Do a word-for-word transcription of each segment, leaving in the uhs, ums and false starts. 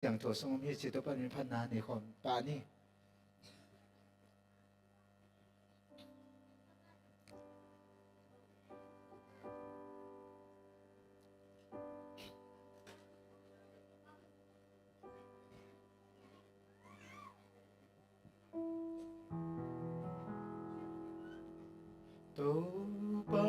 Siangtho sung om hi ci, Topa min phatna nei khawm pah ni. Topa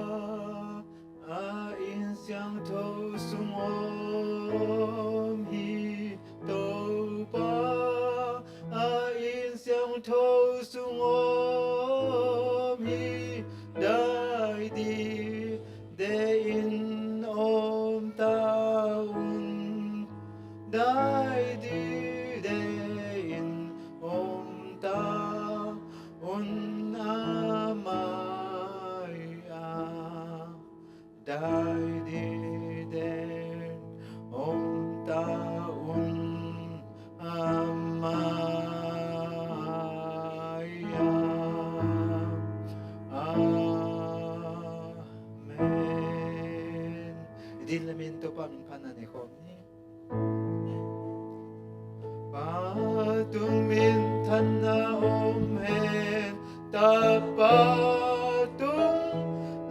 a inn siangtho sung om hi. Topa a inn siangtho sung om hi. Dai di de in om ta un. Dai di de in om ta un a mai a. Dai di de in om ta un a mai a. Amen. I din le min Topa min phatna nei khawm ni. Pa tung minthanna om hen. Tapa tung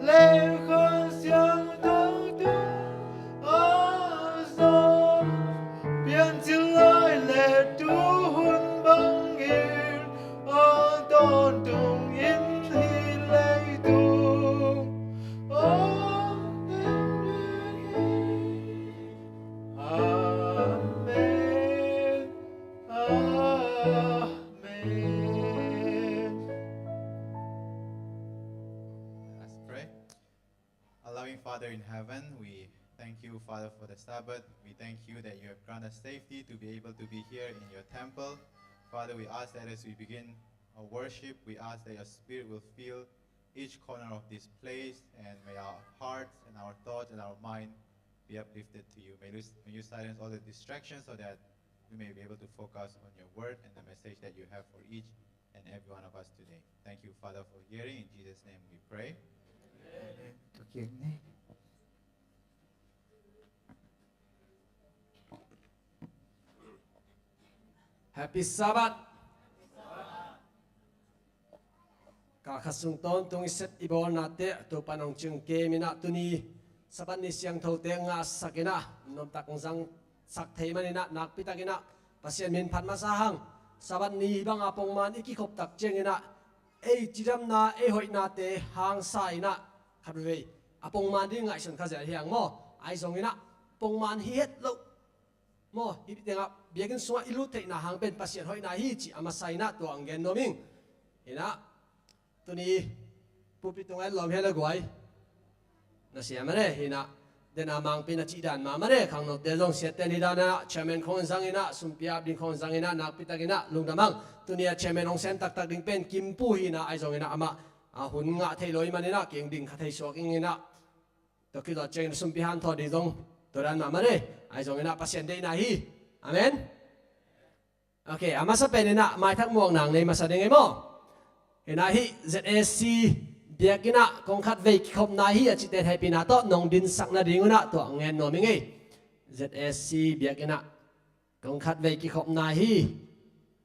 le Kha Siangtho tung a zong piancil lai le tuhun bangin a tawntung in hih leitung om ding hi. Amen. Amen. Let's pray. Our loving Father in heaven, we thank you, Father, for the Sabbath. We thank you that you have granted us safety to be able to be here in your temple. Father, we ask that as we begin our worship, we ask that your Spirit will fill each corner of this place, and may our hearts and our thoughts and our mind be uplifted to you. May you, may you silence all the distractions so that we may be able to focus on your word and the message that you have for each and every one of us today. Thank you, Father, for hearing. In Jesus' name we pray. Amen. Happy Sabbath. Kal khat sung tawntung i set i bawlnate Topa in hong ciing kem in ah, tuni Sabbath ni siangthote ngahsak in ah, nuamtak hong zangsak thei man in ah, nakpi tak in ah Pasian min phat masa hang. Sabbath ni hih bang a pongman i kikhop tak ciangin ah, ei cidamna, ei hoihnate hangsa in ah, khat vei a pongman ding ngaihsun kha zel hi hang maw. Ahi zongin ah pongman hi het loh maw, hih tengah biakinn sungah i lut theihna hang pen Pasian hoihna hi cih a masa in ah tua hong gen nuam ing. In ah tuni pulpit tungah i lawm hi a le guai, na siam a le, hi in ah, den a mangpi na cih dan mah mah le, khangnote zong siatte ni dan ah, chairman khong zang in ah, sumpi ap ding khong zang in ah, nakpi tak in ah lungdam hang. Tuni a chairman hong sem taktak ding pen Kimpu hi in ah, ahi zongin ah amah a hun ngah thei lo ahih manin ah, kei hong ding kha thei suak ing in ah, tua khit zawh ciangin sumpi hanthawn ding zong tua dan mah mah le, ahi zongin ah Pasian deihna hi. Amen. Ok, a masa pen in ah maithak muak nang nei masa ding ei maw. In ah hih Z A C biakinn ah kong khat vei kikhopna hi a cihte hehpihna tawh nong dinsak nading un ah tua ngen nuam ing ei. Z A C biakinn ah kong khat vei kikhopna hi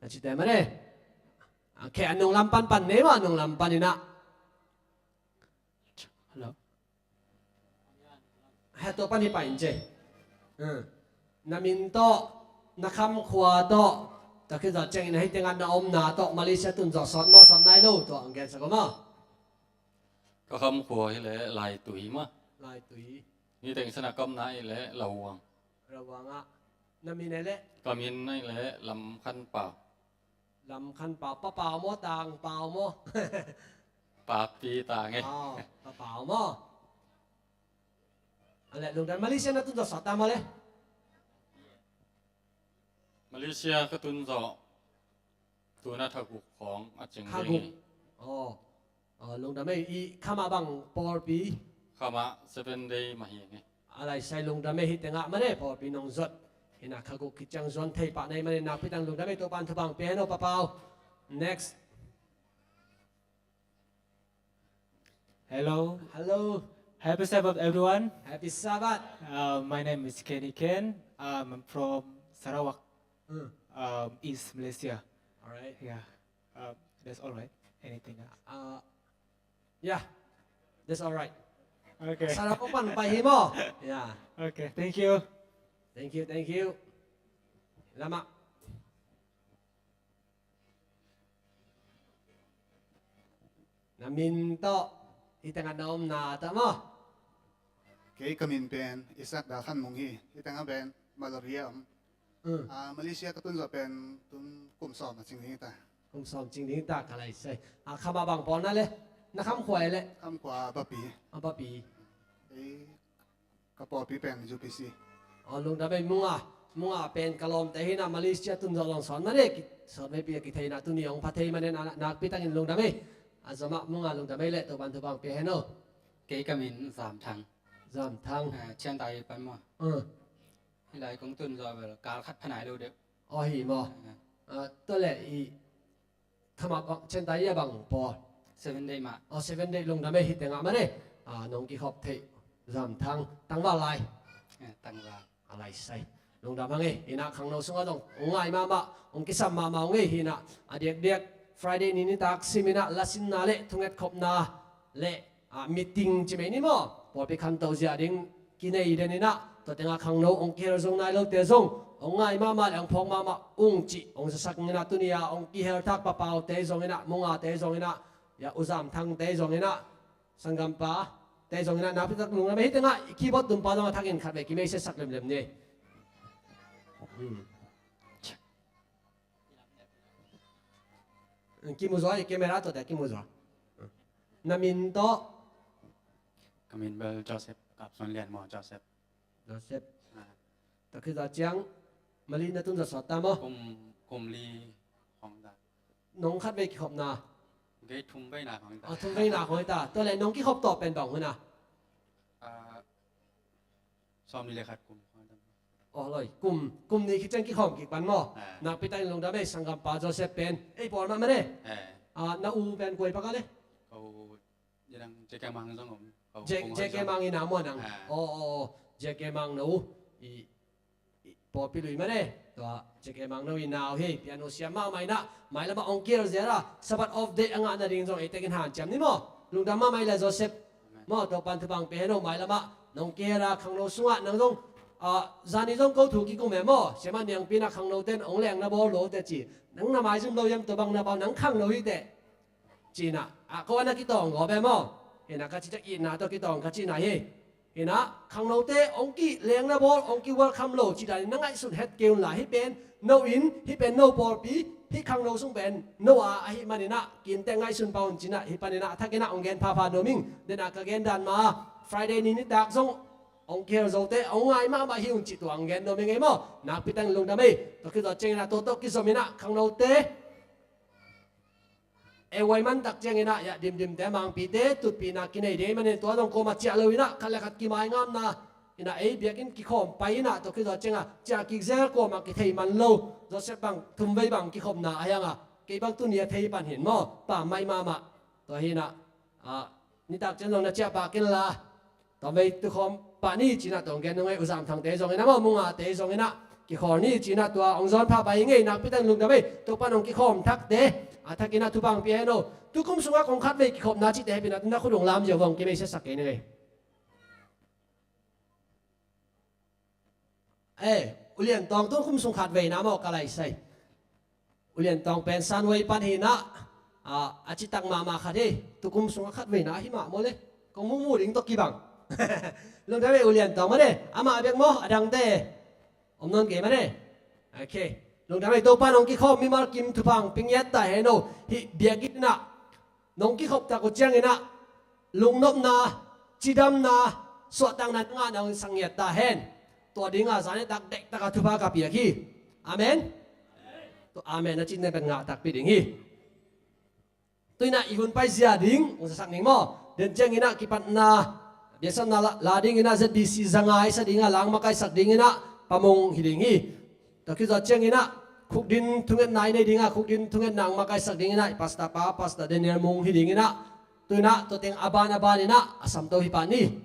a cihte mah le. Ok, a nunglam panpan nei maw, a nunglam pan in ah. Hello. He, tua pan hi pah in ci. Hmm. Na min tawh, na khamkhua tawh, tua khit zawh ciangin hih tengah na omna tawh, Malaysia tun zawh sawt maw, sawt nai lo, tua hong gensak aw maw. Ka khamkhua hi leh Laitui maw. Laitui. Hih teng sungah ka omna hi leh Lahuang. Lahuang ah. Na min hi leh? Ka min hi leh Lam Khan Pau. Lam Khan Pau, Pa Pau maw, Tang Pau maw? Papi Tang e. Aw, Pa Pau maw? A leh lungdam. Malaysia na tun zawh sawt ta maw le? Malaysia ka tun zawh, tu-in ah tha guk khawng a cing ding hi. Tha guk. Aw. Aw, lungdam ei, i khamah bang pawlpi? Khamah Seven Day mah hi ing e. A lai sai lungdam ei, hih tengah mah le pawlpi nong zuat. Hi in ah kha guk khit ciang zuan thei pah na hih manin nakpi tak lungdam ei, Topa'n thupha hong pia hen aw Pa Pau. Next. Hello. Hello. Happy Sabbath, everyone. Happy Sabbath. Uh, my name is Kenny Ken. Um, I'm from Sarawak. Hmm. Um, East Malaysia. Alright. Yeah. Um, that's all right. Anything else? Uh, yeah, that's all right. Okay. Sarap ko pan pai hi maw? Yeah. Okay, thank you. Thank you, thank you. Lama. Na min tawh, hih tengah na omna tawh maw? Kei ka min pen Isak Dal Khan Mung hi. Hih tengah pen Maluri a om. Mm. Ah, Malaysia ka tun zawh pen tun kum sawm a cing ding hi ta. Kum sawm cing ding hi ta ka lai sai. Ah, kham a bang pawl na le? Na kham khua e le? Kham khua Bapi. Ah, Bapi. Ei, ka pawlpi pen U P C. Aw, lungdam ei, Munga. Munga pen ka lawmte hi na, Malaysia tun zawh zong sawn mah ne, ki-, sawn mah pi a kithei na, tuni hong pha thei mah ne, na, nakpi takin lungdam ei. A zom ah Munga lungdam ei le, Topa'n thupha pia hen aw. Kei ka min Zam Thang. Zam Thang. Ah, Chiang Tai pan maw. Uh. Hih lai kong tun zawh bel kal khat pha nai lo deuh. Aw, hi maw. Ah. Ah, tua le i Khamah bang, Chiang Tai a bang pawl? Seven Day mah. Aw, Seven Day, lungdam ei, hih tengah mah ne. Ah, nong kikhop theih, Zam Thang, tangval lai. Eh, tangval. A lai sai. Lungdam hang ei, hi na khangno sungah zong hong ngai mahmah, hong kisam mahmah hong ei, hi na a diakdiak Friday ni nitak sim hi na, lasinna le thungetkhopna le ah, meeting ci mai ni maw? Pawlpi khanto zia ding kinei den hi na, tua tengah khangno hong kihel zong nai lote zong hong ngai mahmah le hong phawk mahmah ung cih hong zasak hi na, tuni a hong kihel thak papaute zong hi na, Mungate zong hi na, ya, U Zam Thangte zong hi na, sanggampa te zong hi na, nakpi tak lungdam ei, hih tengah keyboard tumpa zong a thakin khatvei kimeisiasak lemlem ni. Hmm. Kimu zaw, i camera tawh te kimu zaw. Na min tawh? Ka min bel Joseph Kap Suan Lian maw, Joseph. Joseph. Ah. Tua khit zawh ciang Malay na tun zawh sawt ta maw? Kum, kum li khawng ta. Nong khatvei kikhopna? Kei thumveina khawng ta. Oh, thumveina khawng ta. Tua le nong kikhop tawh pen bang hun a? Ah, sawmnih le khat kum. Aw, loi. Kum, kum nih khit ciang kikhawm kik pan maw? Eh. Nakpi takin lungdam ei, sanggampa Joseph pen ei pawl mah mah ne. Eh. Ah, na u pen kua i pak a le? Ka u, J K Mang zong om. Ka u J-, Kong J K Hoi zong. Mang i na maw nang? Eh. Aw, aw, aw. J K Mang na u. I, i, pawlpi lui mah ne. Tua J K Mang na u i na u hi. Piano siam mahmah i na. Mailam ah hong kihel zel a, Sabbath off day a ngah nading zong ei tekin hanciam ni maw? Lungdam mahmah ei le Joseph. Maw, Topa'n thupha pia hen aw, mailam ah nong kihel a, khangno sungah nang zong, ah, zani zong ko thu kikum e maw, siamah Niangpi in ah khangnote'n hong lengna bawl lo teh ci. Nang na maizum lo hiam, tua bang na bawl, nang khangno hi teh, ci-in ah, ah, ko a na kitawng gawp e maw. Hi na ka ci ciang, itna tawh kitawng ka cihna hi. Hi na, khangnote hong kilengna bawl, hong ki-welcome lo cih danin na ngaihsun het kei un la, hih pen no inn, hih pen no pawlpi, hih khangno sung pen no a, ahih manin ah kinte ngaihsun pah un ci-in ah, hih panin ah a thakin ah hong gen phapha nuam ing. Den a ka gen dan mah, Friday ni nitak zong hong kihel zote hong ngai mahmah hi ung cih tua hong gen nuam ing ei maw. Nakpi takin lungdam ei. Tua khit zawh ciangin ah tua tawh kizom in ah khangnote e, huai mantak ciangin ah, ya, dimdimte, mangpite tutpihna kinei ding ahih manin tua zong kuamah ciah lo in ah, khat le khat kimaingamna in ah, ei biakinn kikhawm pai in ah, tua khit zawh ciangin ah ciah kik zel, kuamah kithei man lo. Joseph bang thumvei bang kikhopna a hiang a, kei bang tuni a thei pan hi in maw, pammaih mahmah. Tua hi in ah, ah, nitak ciang zong na ciah pah kei in la. Tua vei tukhawm pah ni ci-in ah tua hong gen nuam ei, U Zam Thangte zong in ah maw, Mungate zong in ah kikhawl ni ci-in ah tua hong zawn phapha ing ei. Nakpi takin lungdam ei. Topa'n hong kikhawm thakte a thakin ah thupha pia hen aw. Tukum sungah kong khatvei kikhopna cihte hehpihna tawh na khut hong lam ziau, hong kimeisiasak kei ning ei. Eh, U Lian Tawng, tu kum sung khatveina maw ka lai sai. U Lian Tawng pen Sanwei pan hi in ah, ah, a citak mahmah khat hi. Tukum sungah khatveina ahi mah maw le. Kong mumu ding tawh kibang. Lungdam ei U Lian Tawng mah ne. Amah bek maw, a dangte om nawn kei mah ne. Ok. Lungdam ei, Topa'n hong kikhawm mimal kim thupha hong pia ngiat ta hen aw. Hih biakinn ah nong kikhop tak uh ciangin ah lungnopna, cidamna, suahtakna na ngahna hong sang ngiat ta hen. Tua dingin zan nitak dektak a thupha ka piak hi. Amen. Tua amen a cihte pen ngah takpi ding hi. Tu-in ah i hun paizia ding hong zasak ning maw. Den ciangin ah kipatna, biaksakna la, la dingin ah Z B C za nga i sa dingin ah la hong makaisak dingin ah Pa Mung hi ding hi. Tua khit zawh ciangin ah khukdin thungetna i nei dingin ah, khukdin thungetna hong makaisak dingin ah i pastor pa, Pastor Daniel Mung hi dingin ah, tu-in ah tua teng a ban a banin ah a samto hi pah ni.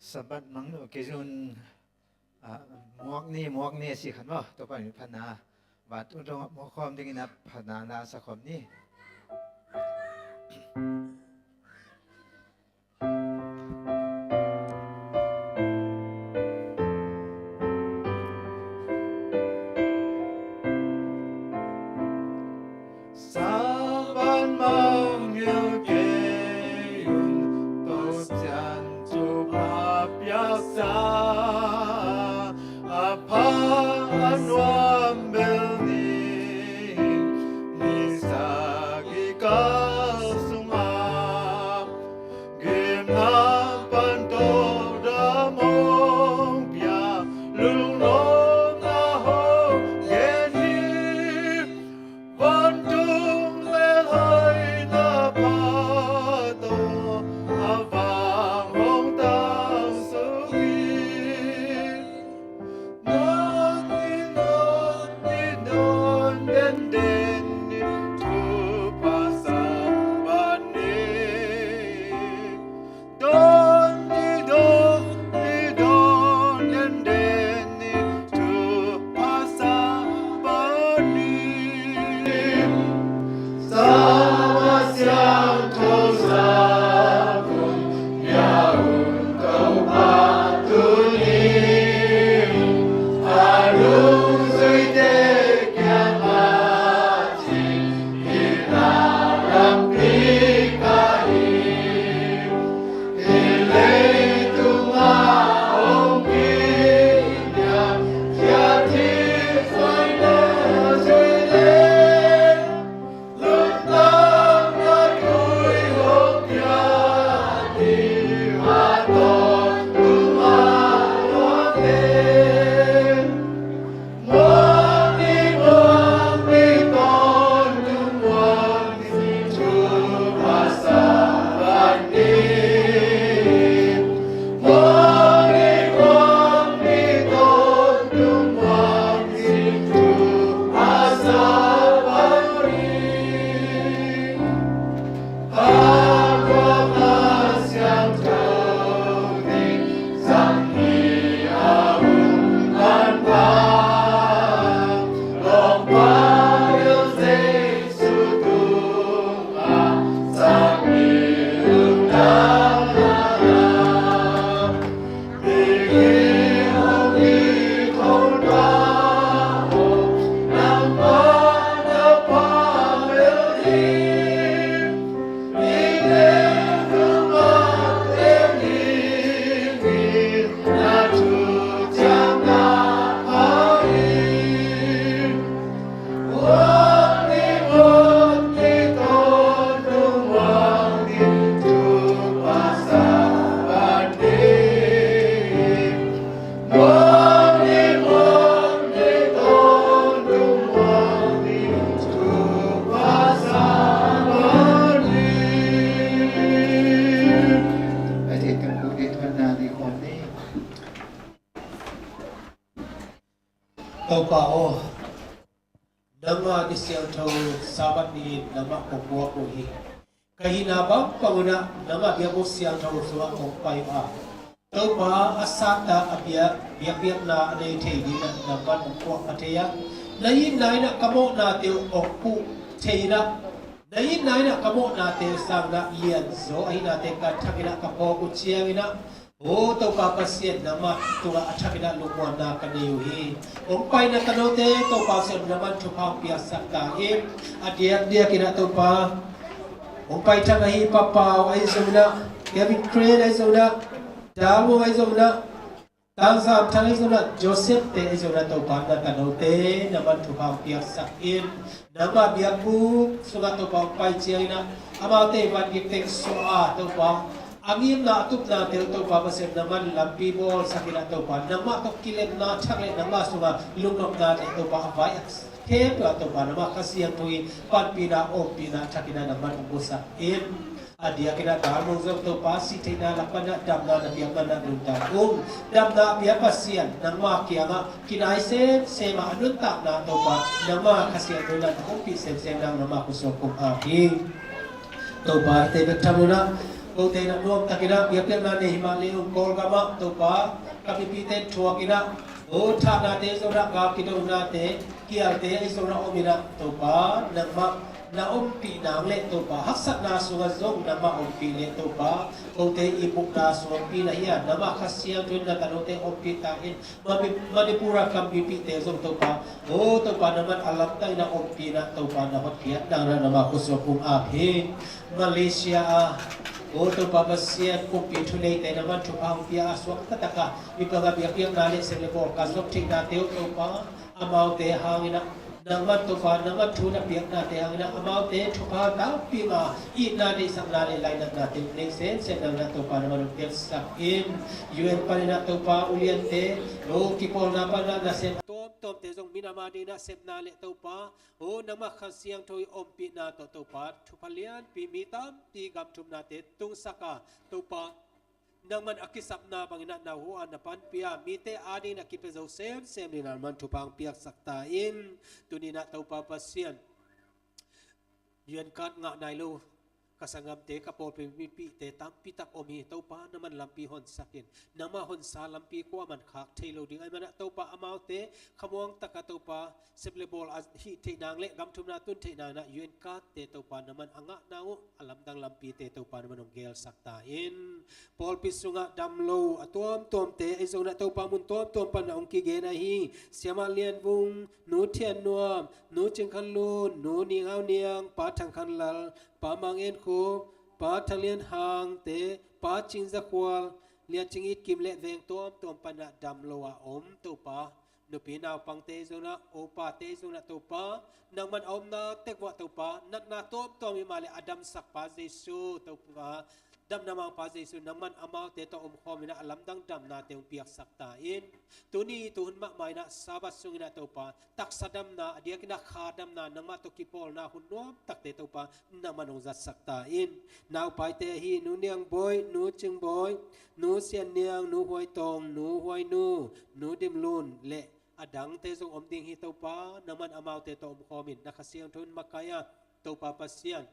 Sabbath mang lo kei zun, ah, muak ni, muak ni a si khan maw, Topa min phatna, van tung dong muak khawm dingin a phatna la sa khawm ni. Sabbath mangngilh kei un, Topa Pasian thupha piaksa, a pha a nuam bel ni, ni sagih kal sungah, gimna pan tawh dam hong pia, lungnopna hong gen hi. Vantung melhoihna pha tawh a vang hong tangsuk hi. Nuam ni, nuam ni, nuam denden ni, thupha Sabbath ni. Dawn ni, dawn ni, dawn denden ni, thupha Sabbath ni. Sabbath siangtho zak un, bia un Topa tuni, a nungzuite kiangah cih, hih na lampi ka hi. Hih leitung ah hong kiniamkhiat hih soina zuite, nuntakna tui hong piak ding a tawntung a luangte. Topa aw, nangmah ni siangtho Sabbath ni-in nangmah kong muak uh hi. Ka hihna bangbang un ah nangmah biakbuk siangtho sungah kong pai uh a, Topa a sangtak a biak, biakpiakna a nei thei dingin ah nangmah kong muak ka thei a, na itna in ah ka mawhnate uh hong puh thei in ah, na itna in ah ka mawhnate uh sang in ah lianzaw ahihnate ka thak in ah ka phawk uh ciangin ah, O Topa Pasian, nangmah tungah a thak in ah lungmuanna ka nei uh hi. Hong paina tanote Topa Pasian, nangmah in thupha hong piaksak ta in. A diakdiak in ah Topa, hong pai thak ahi Pa Pau ahi zongin ah, Kevin Crane ahi zongin ah, Dalmo ahi zongin ah, Tangzam Thang ahi zongin ah, Joseph te ahi zongin ah Topa, na tanote nangmah in thupha hong piaksak in. Nangmah biakbuk sungah Topa hong pai ciangin ah, amaute van gik teng suah a Topa, a ngimna a tupnate uh Topa Pasian, nangmah in lampi bawlsak in ah Topa, nangmah tawh kilemna thak le nangmah sungah lungnopna le Topa a vai a khempeuh ah Topa, nangmah Kha Siangtho in panpihna, ompihna thak in ah nangmah in hong musak in. A diakin ah Dalmo zong Topa, sih theihna lak pan ah damna na piak man ah nuntak ung. Damna a pia Pasian, nangmah kiangah kinai semsem a, a nuntakna Topa, nangmah Kha Siangtho in ah na ompih semsem nang, nangmah khut sungah kong ap hi. Topa, hihte bek tham lo in ah, Kote in ah nuamtakin ah biakpiakna nei himah le ung, Kawlgam ah Topa ka mipite thuakin ah, o, thahnate zong ah, gam kidonate, kialte ahi zong ah om in ah Topa, nangmah na ompih nang le Topa, haksatna sungah zong nangmah ompih le Topa, kote i bukna suangpi na hi a, nangmah Kha Siangtho in na tanote ompih ta in, Mani-, Manipur a ka mipite zong Topa, o Topa, nangman a lamdang in a ompih in ah Topa, na hotkhiat nang in ah nangmah khutsung kong ap hi. Malaysia a, o Topa Pasian, kumpi thuneite nangman thupha hong pia a, suakta takin i bang a biakpiakna le sem le bawl ka zop theihnate uh Topa, amaute hangin ah nangman Topa, nangman thu na piaknate hangin ah amaute thupha tampi ngah, itna deihsakna le lainatnate uh nei semsem nang in ah Topa, nangman hong piaksak in. U N panin ah Topa, uliante, o, kipawlna panin ah nasem tuamtuamte zong minam adingin ah sepna le Topa, o, nangmah Kha Siangtho i ompihna tawh Topa, thupha lianpi, mi tampi gam thumnate tungsak a Topa, nangman a kisapna bangin ah na huh a na panpih a, mite adingin a kipia zo semsem dingin ah nangman thupha hong piaksak ta in. Tuni in ah Topa Pasian, U N card ngah nai lo ka sanggamte, ka pawlpi mipite tampi tak om hi. Topa, nangman lampi honsak in. Nangmah honsa lampi kuaman khak thei lo ding ahih manin ah Topa, amaute khamuang takin Topa, sem le bawl a hih theih nang le gam thumna tun theih nang in ah U N cardte Topa, nangman a ngahna uh a lamdang lampite Topa, nangman hong gelsak ta in. Pawlpi sungah dam lo a tuamtuamte ahi zongin ah Topa, mun tuamtuam panin ah hong kigen ahi Siamah Lian Vung, Nu Thian Nuam, Nu Cing Khan Lun, Nu Ning Hau Niang, Pa Thang Khan Lal, Pa Mang En Khup, Pa Thang Lian Hangte, Pa Cing Za Khual, Lian Cing It Kim le veng tuamtuam panin ah dam lo a om Topa, nupi naupangte zongin ah, upate zongin ah Topa, nangman a omna tek uah Topa, natna tuamtuam hi mah leh a damsakpa Jesu Topa, damna mangpa Jesu, nangman amaute tawh omkhawm in ah a lamdang damnate hong piaksak ta in. Tuni tuhun mahmah in ah Sabbath sungin ah Topa, taksa damna, a diakin ah kha damna, nangmah tawh kipawlna hun nuamtakte Topa, nangman hong zatsak ta in. Naupaite ahi Nu Niang Bawi, Nu Cing Bawi, Nu Sian Niang, Nu Huai Tong, Nu Huai Nu, Nu Dim Lun le a dangte zong om ding hi Topa, nangman amaute tawh omkhawm in na Kha Siangtho in makaih a, Topa Pasian,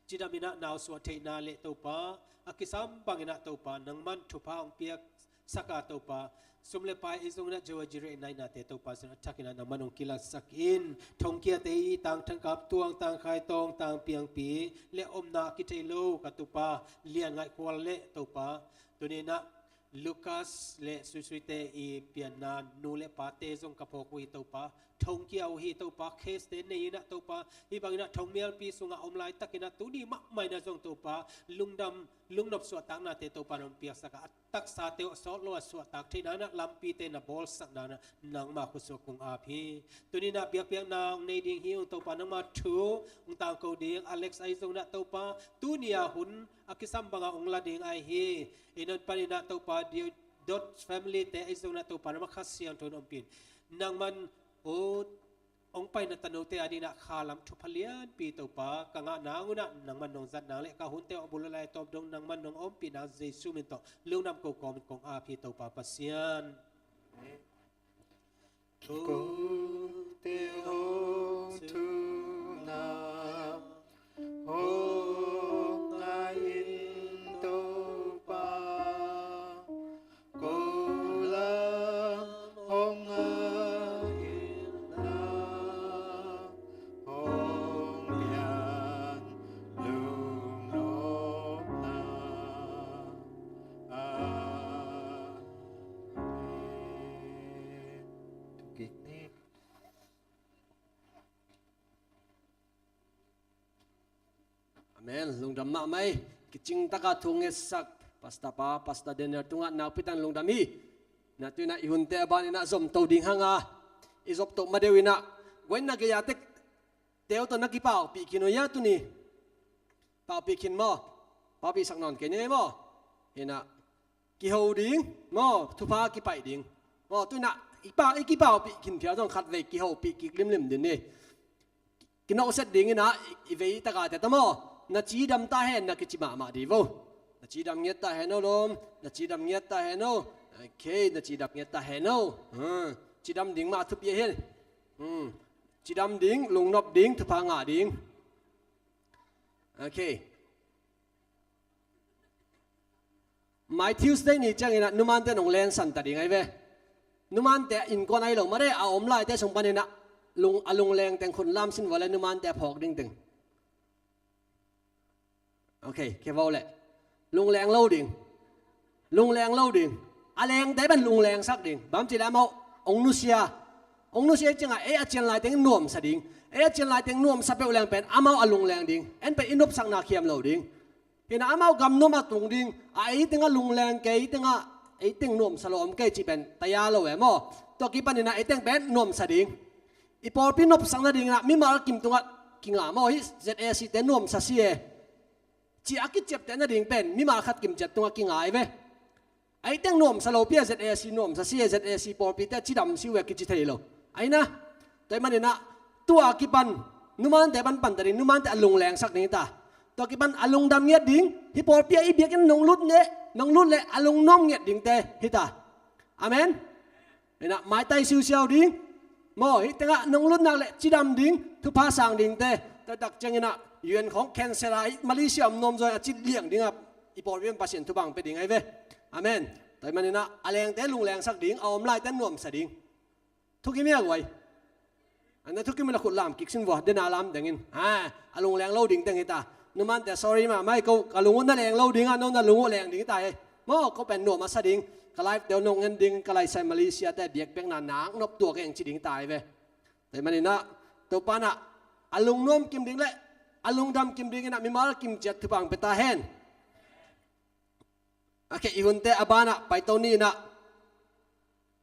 cidam in ah nau suah theihna le Topa, a kisam bangin ah Topa, nangman thupha hong piaksak a Topa, sum le pai ahi zongin ah Jehovah Jireh i naihnate Topa, zong a thakin ah nangman hong kilatsak in. Thongkiate i tangthang kap tuang, tangkhai tawng, tangpiangpi le omna a kithei lo ka tupa Lian Ngaih Khual le Topa, tuni in ah Lucas le Suisuite i pianna nu le pate zong ka phawk uh hi Topa. Thongkia uh hi Topa, case-te nei in ah Topa, hih bangin ah thongmialpi sungah om laitakin ah tuni mahmah in ah zong Topa, lungdam, lungnop suahtaknate Topa, nong piaksak a, a taksate uh sawt lo a suahtak theihna in ah lampite na bawlsak nang in ah nangmah khutsung kong ap hi. Tuni in ah biakpiakna hong nei ding hi ung Topa, nangmah thu hong tangko ding Alex ahi zongin ah Topa, tuni a hun a kisam bangah hong la ding ahi hi. Ei non panin ah Topa, Dot family-te ahi zongin ah Topa, nangmah Kha Siangtho in ompih in. Nangman, o, hong paina tanote adingin ah kha lam thupha lianpi Topa, ka ngah nang un ah nangman nong zat nang le ka hunte a bul a lai tawp dong nangman nong ompih nang Jesu min tawh lungdam ko kawmin kong ap hi Topa Pasian. Amen. Kote hong thuna hong ngah in Topa, ko lam hong ngah in na, hong pian lungnopna. Amen. Thukik ni. Amen. Lungdam mahmah hi. Kicing taka thu ngetsak Pastor pa, Pastor Daniel tungah nakpi takin lungdam hi. Na tu in ah i hunte a ban in ah zom to ding hang a, i zop to ma deuh in ah, guai na gei a tek teu tawh na kipaupih khin uh hia tuni? Paupih khin maw? Paupihsak nawn kei ni maw? Hi in ah kiho ding maw, thupha kipaih ding maw? Tu in ah i pa, i kipaupih khin phial zong khatvei kihopih kik limlim ding ni. Kinawhsiat ding in ah i, i vei taka te ta maw? Na cidam ta hen, na kici mahmah ding vo. Na cidam ngiat ta hen o lawm. Na cidam ngiat ta hen o. Ok, na cidam ngiat ta hen o. Hmm. Cidam ding mah thupi a hi. Hmm. Cidam ding, lungnop ding, thupha ngah ding. Ok. Mai Tuesday ni ciangin ah numante nong lensan ta ding ahi ve. Numante innkuan ahi lo mare a om laite sung panin ah lung, a lungleng teng khun lam sin vua le numante a phawk ding teng. Ok, kevau le. Lungleng lo ding. Lungleng lo ding. A lengte pen lunglengsak ding. Bang ci le amau ong nusia. Ong nusia ciangah ei a cian lai teng nuamsa ding. Ei a cian lai teng nuamsa peuh leng pen amau a lungleng ding. En pen i nopsakna khiam lo ding. Hina amau gam nuam a tung ding. A ei tengah lungleng kei, ei tengah ei teng nuamsa lo om kei ci pen taya lo e maw. Tua kipanin ah ei teng pen nuamsa ding. I pawlpi nopsak nadingin ah mimal kim tungah kinga maw, hih Z A C te nuamsa si e. Ci a kiciapteh nading pen mimal khat kim ciat tungah kinga ahi ve. Ei teng nuamsa lopi a Z A C nuamsa si e, Z A C pawlpite cidam si uh e kici thei lo. Ahi na, tua ahih manin ah tua kipan numante pan pan ta ding, numante a lunglengsak ding hi ta. Tua kipan a lungdam ngiat ding, hih pawlpi ah i biakinn nong lut neh, nong lut leh a lungnuam ngiat dingte hi ta. Amen. Inah maitai siusiau ding. Maw, hih tengah nong lut nak leh cidam ding, thupha sang dingte. Tua tak ciangin ah U N khawng cancel a, hih Malaysia om nuam zaw a cit liang dingah i pawlpi in Pasian thupha hong pia ding ahi ve. Amen. Tua ahih manin ah a lengte lunglengsak ding, a om laite nuamsa ding. Thukim hi a guai. An na thukim hi la khut lam kik sin vua, dena lam dengin. Ha, a lungleng lo ding teng hi ta. Numante sorry mahmah hi ko, ka lung uh na leng lo ding a, no na lung uh leng ding hi ta hi. Maw, ko pen nuam a sa ding. Ka live te uh nong en ding, ka laisai Malaysia te biakpiakna nak nop tua ka eng ci ding ta hi ve. Tua ahih manin ah Topa in ah a lungnuam kim ding le a lungdam kim dingin ah mimal kim ciat thupha hong pia ta hen. Ok, i hunte a banah paito ni inah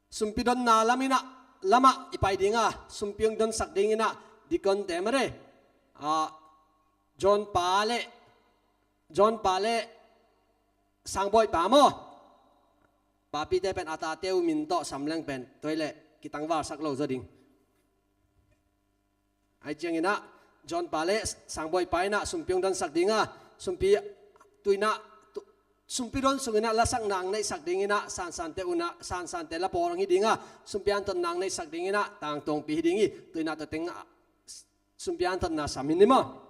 sumpi donna lam inah, lamah i pai dinga, sumpi hong donsak ding inah, deaconte mare, ah, John pa le, John pa le Sangbawi pa maw? Papite pen a tate uh min tawh sam leng pen tua hi leh kitangvalsak lo zaw ding. Ahi ciangin ah John pa le Sangbawi pa inah sumpi hong donsak dinga, sumpi tu inah tu, sumpi don sung inah lasak nang neihsak ding inah, sansante unah, sansante la pawl hong hi dinga, sumpi anton nang neihsak ding inah, tangtungpi hi ding hi. Tu inah tua teng ah sumpi antonna sam hi ni maw?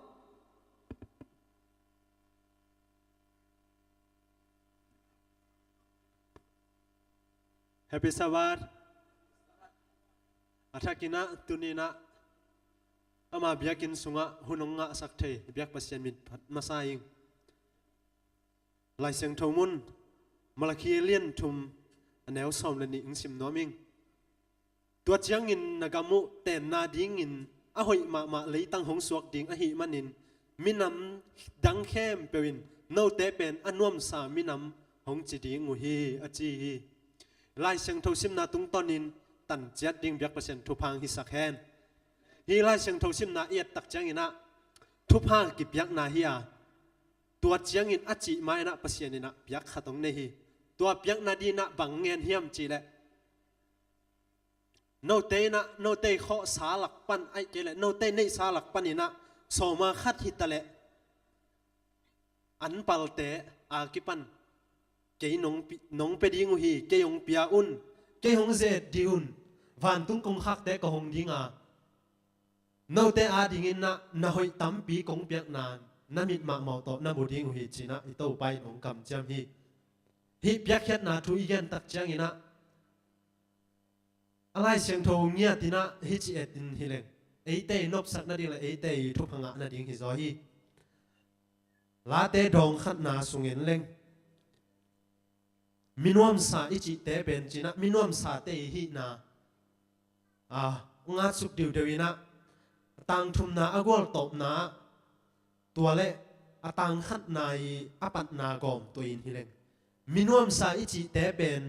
Happy Sabbath. A thak inah tuni inah ama biakinn sungah hun hong ngahsak thei biak Pasian min phat masa ing. Lai Siangtho mun Malakhi lian thum a neu sawm le nih hong sim nuam ing. Tua ciangin na gam uh tenna dingin a hoih mahmah leitang hong suak ding ahih manin minam dang khempeuh in note pen a nuamsa minam hong ci ding uh hi, a ci hi. Lai Siangtho simna tungtawnin tanciat ding biak Pasian thupha hong hisak hen. Hih Lai Siangtho simna i et tak ciangin ah thupha kipiakna hi a, tua ciangin a cih ma inah Pasian inah piak khat hong nei hi. Tua piakna ding inah bang ngen hiam cih leh, note inah, note khawhsa lak pan, ahih kei leh note neihsa lak pan inah sawma khat hi ta leh anpalte a kipan kei nong pi-, nong pia ding uh hi, kei hong pia un, kei hong ze-et dih un, vantung kongkhakte ka hong ding a, note adingin ah na hoih tampi kong piakna na mit mahmah tawh na mu ding uh hi, ci inah i Topa in hong kamciam hi. Hih piakkhiatna thu i gen tak ciangin ah a Lai Siangtho ngiat inah hih ci et in hi leng, eite i nopsak nading le eite i thupha ngah nading hi zaw hi. Late dawng khatna sungin leng minuamsa i cihte pen ci inah minuamsate i hihna a, ngatsuk diudeu inah tangthumna a gualtawpna, tua le a tangkhatna i a patna gawm tua in hi leng, minuamsa i cihte pen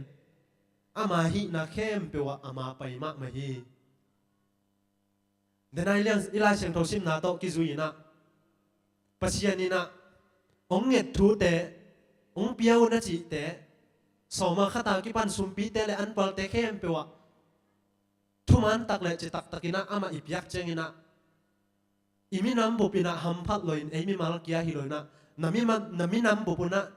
ama hihna khempeuh ah ama pai mahmah hi. Denai lian i Lai Siangtho simna tawh kizui inah Pasian inah hong nget thute, hong pia un a cihte, sawma khat a kipan sumpite le anpalte khempeuh ah thuman tak le citak tak inah amah i piak ciang inah i minam bup inah hamphat lo in, ei mimal kia hi lo inah, na minam, na minam bup unah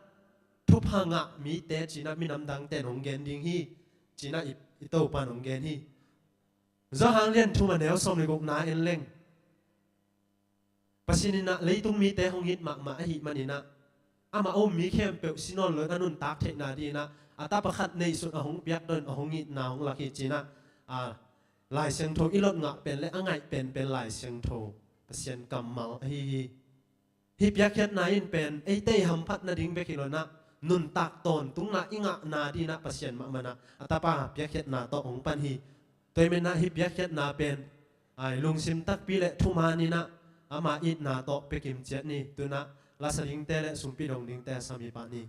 thupha ngah mite ci inah minam dangte in hong gen ding hi, ci inah i, i Topa in hong gen hi. Johan lian thum a neu sawm le gukna en leng, Pasian inah leitung mite hong it mahmah ahih man inah amah a um mi khempeuh si nawn loin a nuntak theihna dingin ah, a tapa khat neihsun a hong piak dongin a hong itna hong lak hi ci-in ah, a, Lai Siangtho i lot ngah pen le a ngaih penpen Lai Siangtho, Pasian kammal ahi hi. Hih piakkhiatna in pen eite i hamphat nading bek hi lo-in ah, nuntak tawntungna i ngahna dingin ah Pasian mahmah in ah a tapa piakkhiatna tawh hong pan hi. Tua ahih manin ah hih piakkhiatna pen, ai, lungsim takpi le thuman in ah ama itna tawh pia kim ciat ni. Tu-in ah lasa dingte le sumpi dong dingte sam hi pah ni.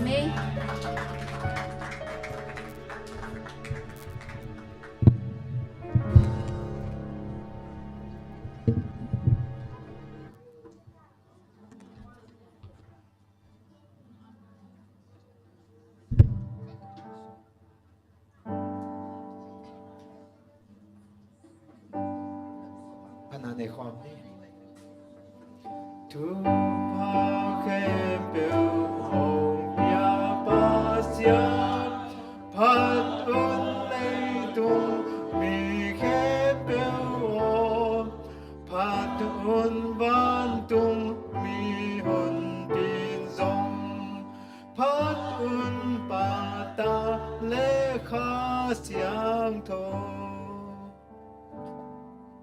Amen. Thupha khempeuh hong pia Pasian, phat un leitung mi khempeuh aw, phat un vantung mihonpi in zong, phat un Pa, Ta le Kha Siangtho.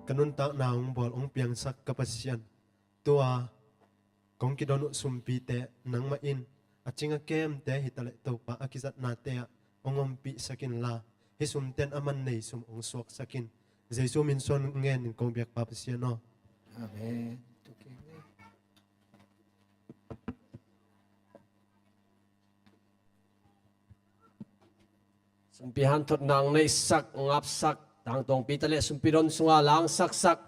Ka nuntakna hong bawl hong piangsak ka Pasian, tua kong kidon uh sumpite nangmah in a cing a kemte hi taleh Topa, a kizatnate ah hong ompihsak inla, hih sumten a man nei sum hong suaksak in. Jesu min suang ngenin kong biak Pa Pasian aw. Amen. Sumpi hanthotna hong neihsak, hong apsak, tangtawngpi taleh sumpi don sunga la hong saksak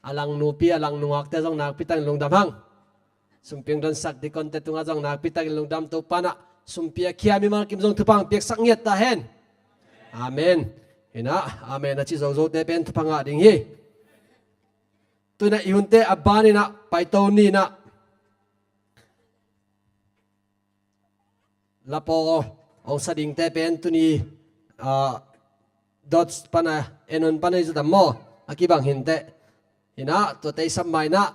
a lang nupi, a lang nungakte zong nakpi takin lungdam hang. Sumpi hong donsak dikonte tungah zong nakpi takin lungdam. Topa in ah sumpi a khia mimal kim zong thupha hong piaksak ngiat ta hen. Amen. Hi in ah, amen a ci zozote pen thupha ngah ding hi. Tu in ah i hunte a banin ah paito ni in ah, lapaw hong sa dingte pen tuni, ah, Dodge pan a, Enon pan a i zat am maw? A kibang hi inteh. Hi in ah, tuate i sap ma in ah,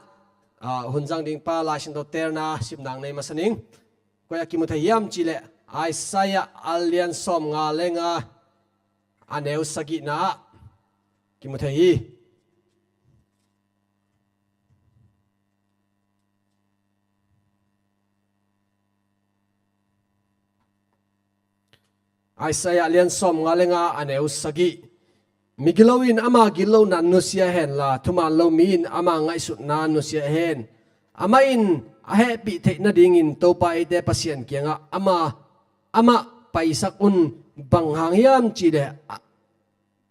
ah, hun zang ding pa Lai Siangtho telna simna hong nei masa ning. Koi ah kimu thei hiam cih leh Isaiah a lian sawmnga le nga, a neu sagihna ah kimu thei hi. Isaiah lian sawmnga le nga, a neu sagih. Migilo in ama gitlohna nusia henla, thuman lo mi in ama ngaihsutna nusia hen. Amah in a hehpih theih nadingin Topa eite Pasian kiangah ama, amah paisak un. Bang hang hiam cih leh a,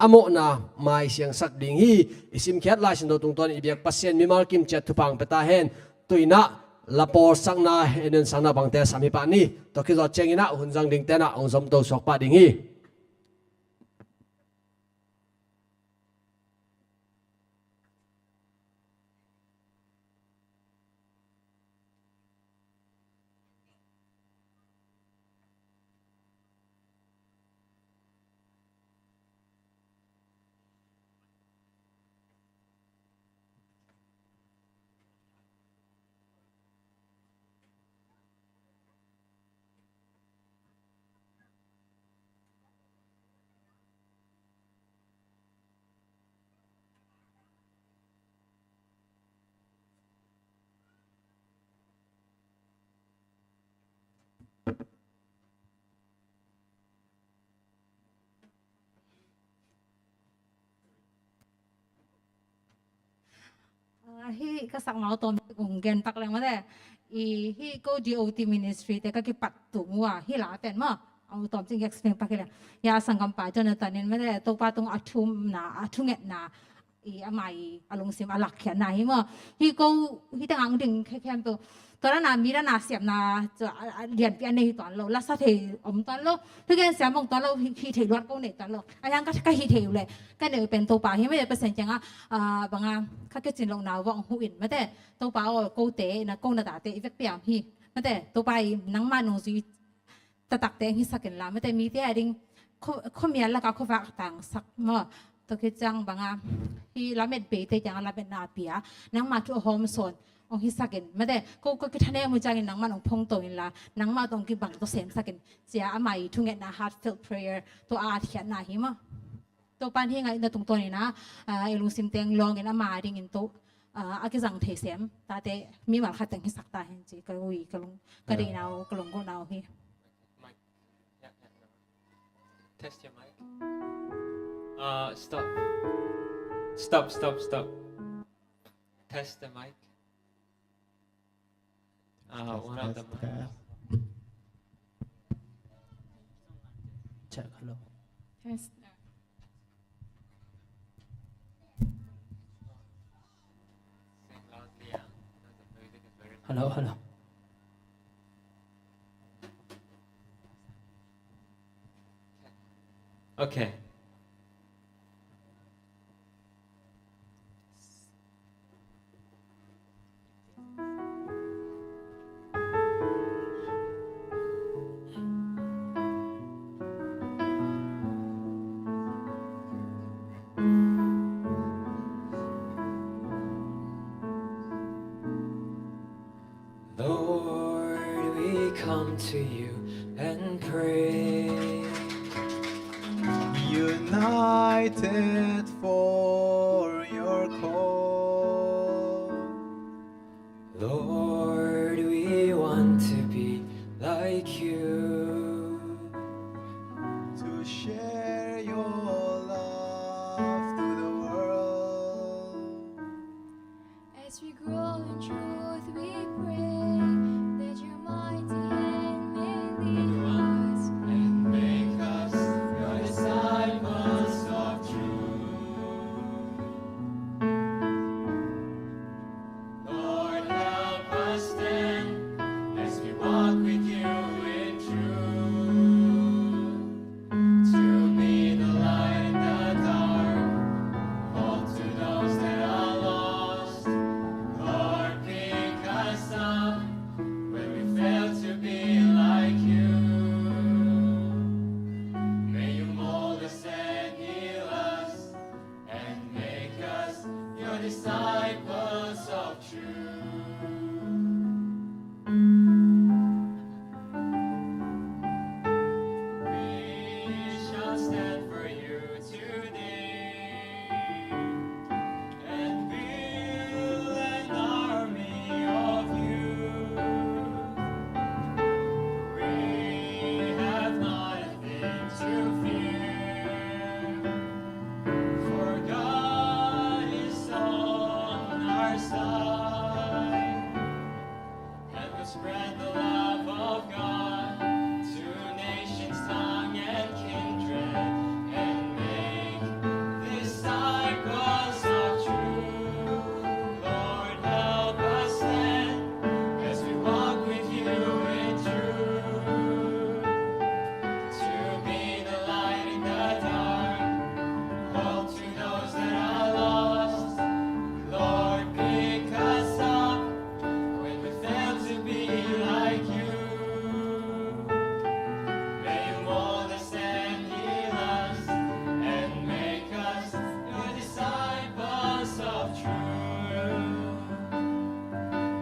a mawhna maisiangsak ding hi. I simkhiat Lai Siangtho tungtawn i biak Pasian mimal kim ciat thupha hong pia ta hen. Tu in ah lapaw sakna, Enon sakna bangte sam hi pah ni. Tua khit zawh ciangin ah hun zang dingte in ah hong zomto suak pah ding hi. Ah, hih ka sakna uh tawm hong gen pak leng mate. I hih ko D O T ministry te ka kipat tung uh a, hih la pen maw, a uh tawm cing explain pak hi leng. Hih a sanggampa Jonathan in mate, Topa tung a thumna, a thungetna, i ama i a lungsim a lakkhiatna hi maw. Hih ko, hih tengah hong ding khe khempeuh, tua dana mi dana siamna, tua, a, a lianpi a nei hi tuan lo, lasa thei om tuan lo, thugen siam bang tuan lo, hih, hih thei luat ko nei tuan lo. A hiang ka, ka hih thei uh leh ka neih uh pen Topa hi mate, Pasian kiangah, ah, banga ka kicin lohna uh bang huh in mate, Topa aw, kote na, ko na tate i vekpi a om hi mate, Topa i nangma nungzui taktakte hong hisak inla mate, mite a ding kho, khuamial lakah khuavak tangsak maw. Tua khit ciang banga hih lamet beite kiangah lametna a pia, nangma thu a hawm sawn hong hisak in mate, ko, ko kithanem uh ciangin nangman hong phongto inla, nangma tawh hong kibang tawh semsak in, ci-a ama i thungetna, heartfelt prayer, tua a atkhiatna hi maw. Topa in hih ngaihna tungtawn in ah, ah, i lungsim teng lawngin ama a dingin to, ah, a kizang thei sem tate mimal khat teng hisak ta hen ci ka ui, ka lung, ka deihna uh, ka lunggulhna uh hi. Mic. Yeah, yeah, yeah. Test your mic. Uh, stop. Stop, stop, stop. Test the mic. Uh, test, one of the test, mic. Test. Check, hello. Test. Hello, hello. Okay. Lord, we come to you and pray. United for your call. Lord, we want to be like you. To share your love to the world. As we grow in truth, we pray that your mighty hand may lead us and make us your disciples of truth. Lord, help us stand as we walk with you in truth. To be the light in the dark, hope to those that are lost. Lord, pick us up when we fail to be like you. May you mold us and heal us and make us your disciples of truth. We shall stand for you today and build an army of you. We have not a thing to fear, for God is on our side. And we'll spread the love of God to nations, tongue, and kindred, and make disciples of truth. Lord, help us stand as we walk with you in truth. To be the light in the dark, hope to those that are lost. Lord, pick us up when we fail to be like you. May you mold us and heal us and make us your disciples of truth.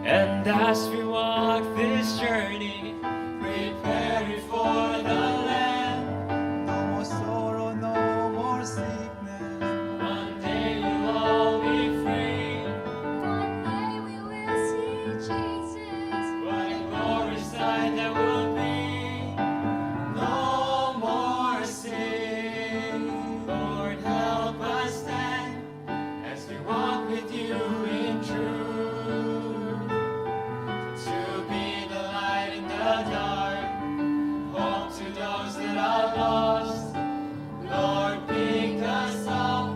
And as we walk this journey, preparing for the land. No more sorrow, no more sickness. One day we'll all be free. One day we will see Jesus. What a glorious sight that will be. No more sin. Lord, help us stand as we walk with you in truth, to be the light in the dark, hope to those that are lost. Lord, pick us up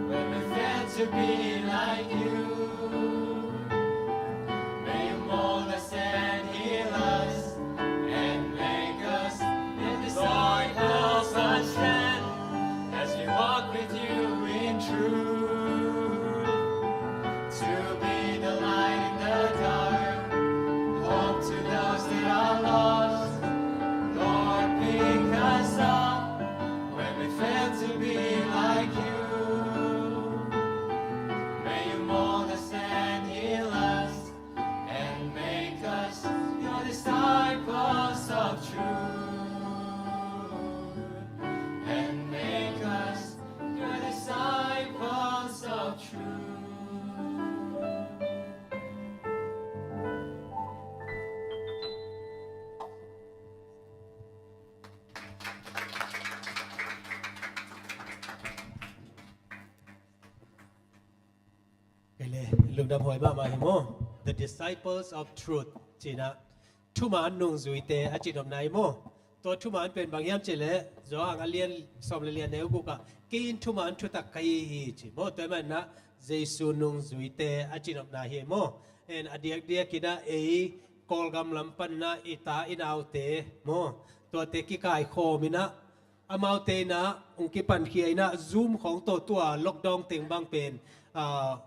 when we fail to be like you. May you mold us and heal us and make us your disciples of strength as we walk with you in truth. To be the light in the dark, hope to those that are lost. Lord, pick us up when we fail to be like you. May you mold us and heal us and make us your disciples of truth. And make us your disciples of truth. Kei le, lungdam huai mahmah hi maw. The Disciples of Truth cih na, thuman nungzuite a cihnopna hi maw. Tua thuman pen bang hiam cih leh, Johan a lian sawm le li a neu guk ah, "Kei in thuman thutak ka hi hi," ci maw. Tua ahih manin ah Jesu nungzuite a cinopna hi maw. En a diakdiak in ah ei Kawlgam lam panin ah i ta i naute maw, tuate kikaikhawm in ah amaute in ah hong kipankhia in ah Zoom khawng tawh, tua lockdown teng bang pen, ah,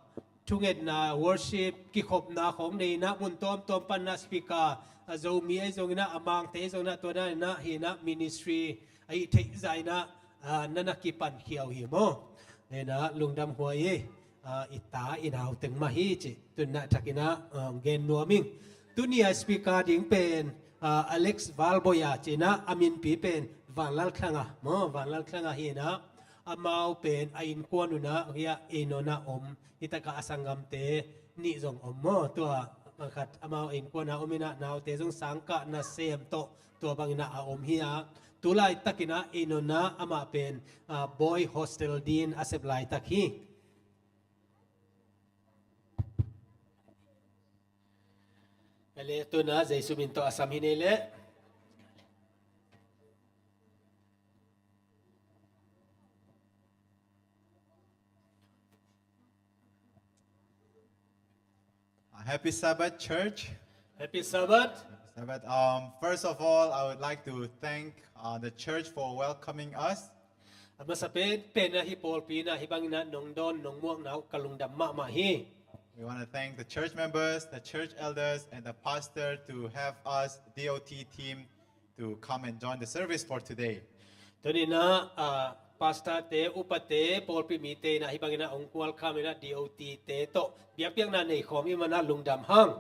thungetna, worship, kikhopna khawng nei in ah mun tuamtuam panin ah speaker, a Zomi ahi zongin ah, a Mangte ahi zongin ah, tua dan in ah hi in ah ministry a hih theih zah in ah, ah, na na kipankhia uh hi maw. Hi in ah lungdam huai hi. Ah, i ta i nau teng mah hi cih tu in ah thakin ah, ah, gen nuam ing. Tuni a speaker ding pen, ah, Alex Valboya ci in ah, a minpi pen Vanlalthlanga maw, Vanlalthlanga hi in ah, amau pen a innkuan un ah hih ah Inon ah om, hih takah a sanggamte nih zong om maw. Tua bang khat amau a innkuan ah om in ah, naute zong sangkah nasem tawh tua bangin ah a om hi a, tu laitakin ah Inon ah amah pen, ah, boy hostel din a sep laitak hi. Hi leh, tu in ah Jesu min tawh a sam hi ni leh. Uh, happy Sabbath, church. Happy Sabbath. Happy Sabbath. Um, first of all, I would like to thank, uh, the church for welcoming us. A masa penpen ah hih pawlpi in ah hih bangin ah nong dawn, nong muakna uh ka lungdam mahmah hi. We want to thank the church members, the church elders, and the pastor to have us D O T team to come and join the service for today. Tuni in ah, ah, pastorte, upate, pawlpi mite in ah hih bangin ah hong welcome in ah D O T te tawh biakpiakna nei khawm i hih manin ah lungdam hang.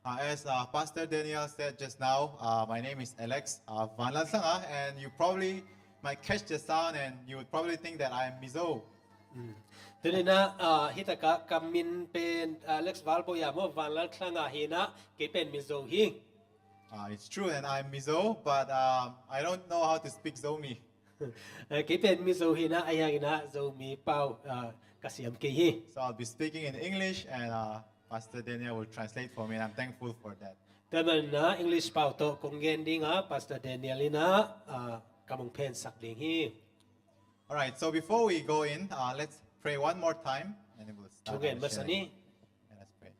Uh, as, uh, Pastor Daniel said just now, uh, my name is Alex, uh, Vanlalthlanga, and you probably might catch the sound and you would probably think that I am Mizo. Mm. Tuni in ah, ah, hih takah ka min pen, ah, Alex Valboya maw, Vanlalthlanga hi in ah, kei pen Mizo hi. Uh, it's true, and I'm Mizo, but, um, I don't know how to speak Zomi. Eh, kei pen Mizo hi in ah, ahi hangin ah Zomi pau, ah, ka siam kei hi. So I'll be speaking in English, and, uh, Pastor Daniel will translate for me, and I'm thankful for that. Tua ahih manin ah English pau tawh kong gen ding a, Pastor Daniel in ah, ah, kam hong phensak ding hi. All right, so before we go in, uh, let's pray one more time, and then we'll start our sharing. Thungen masa ni. Let us pray.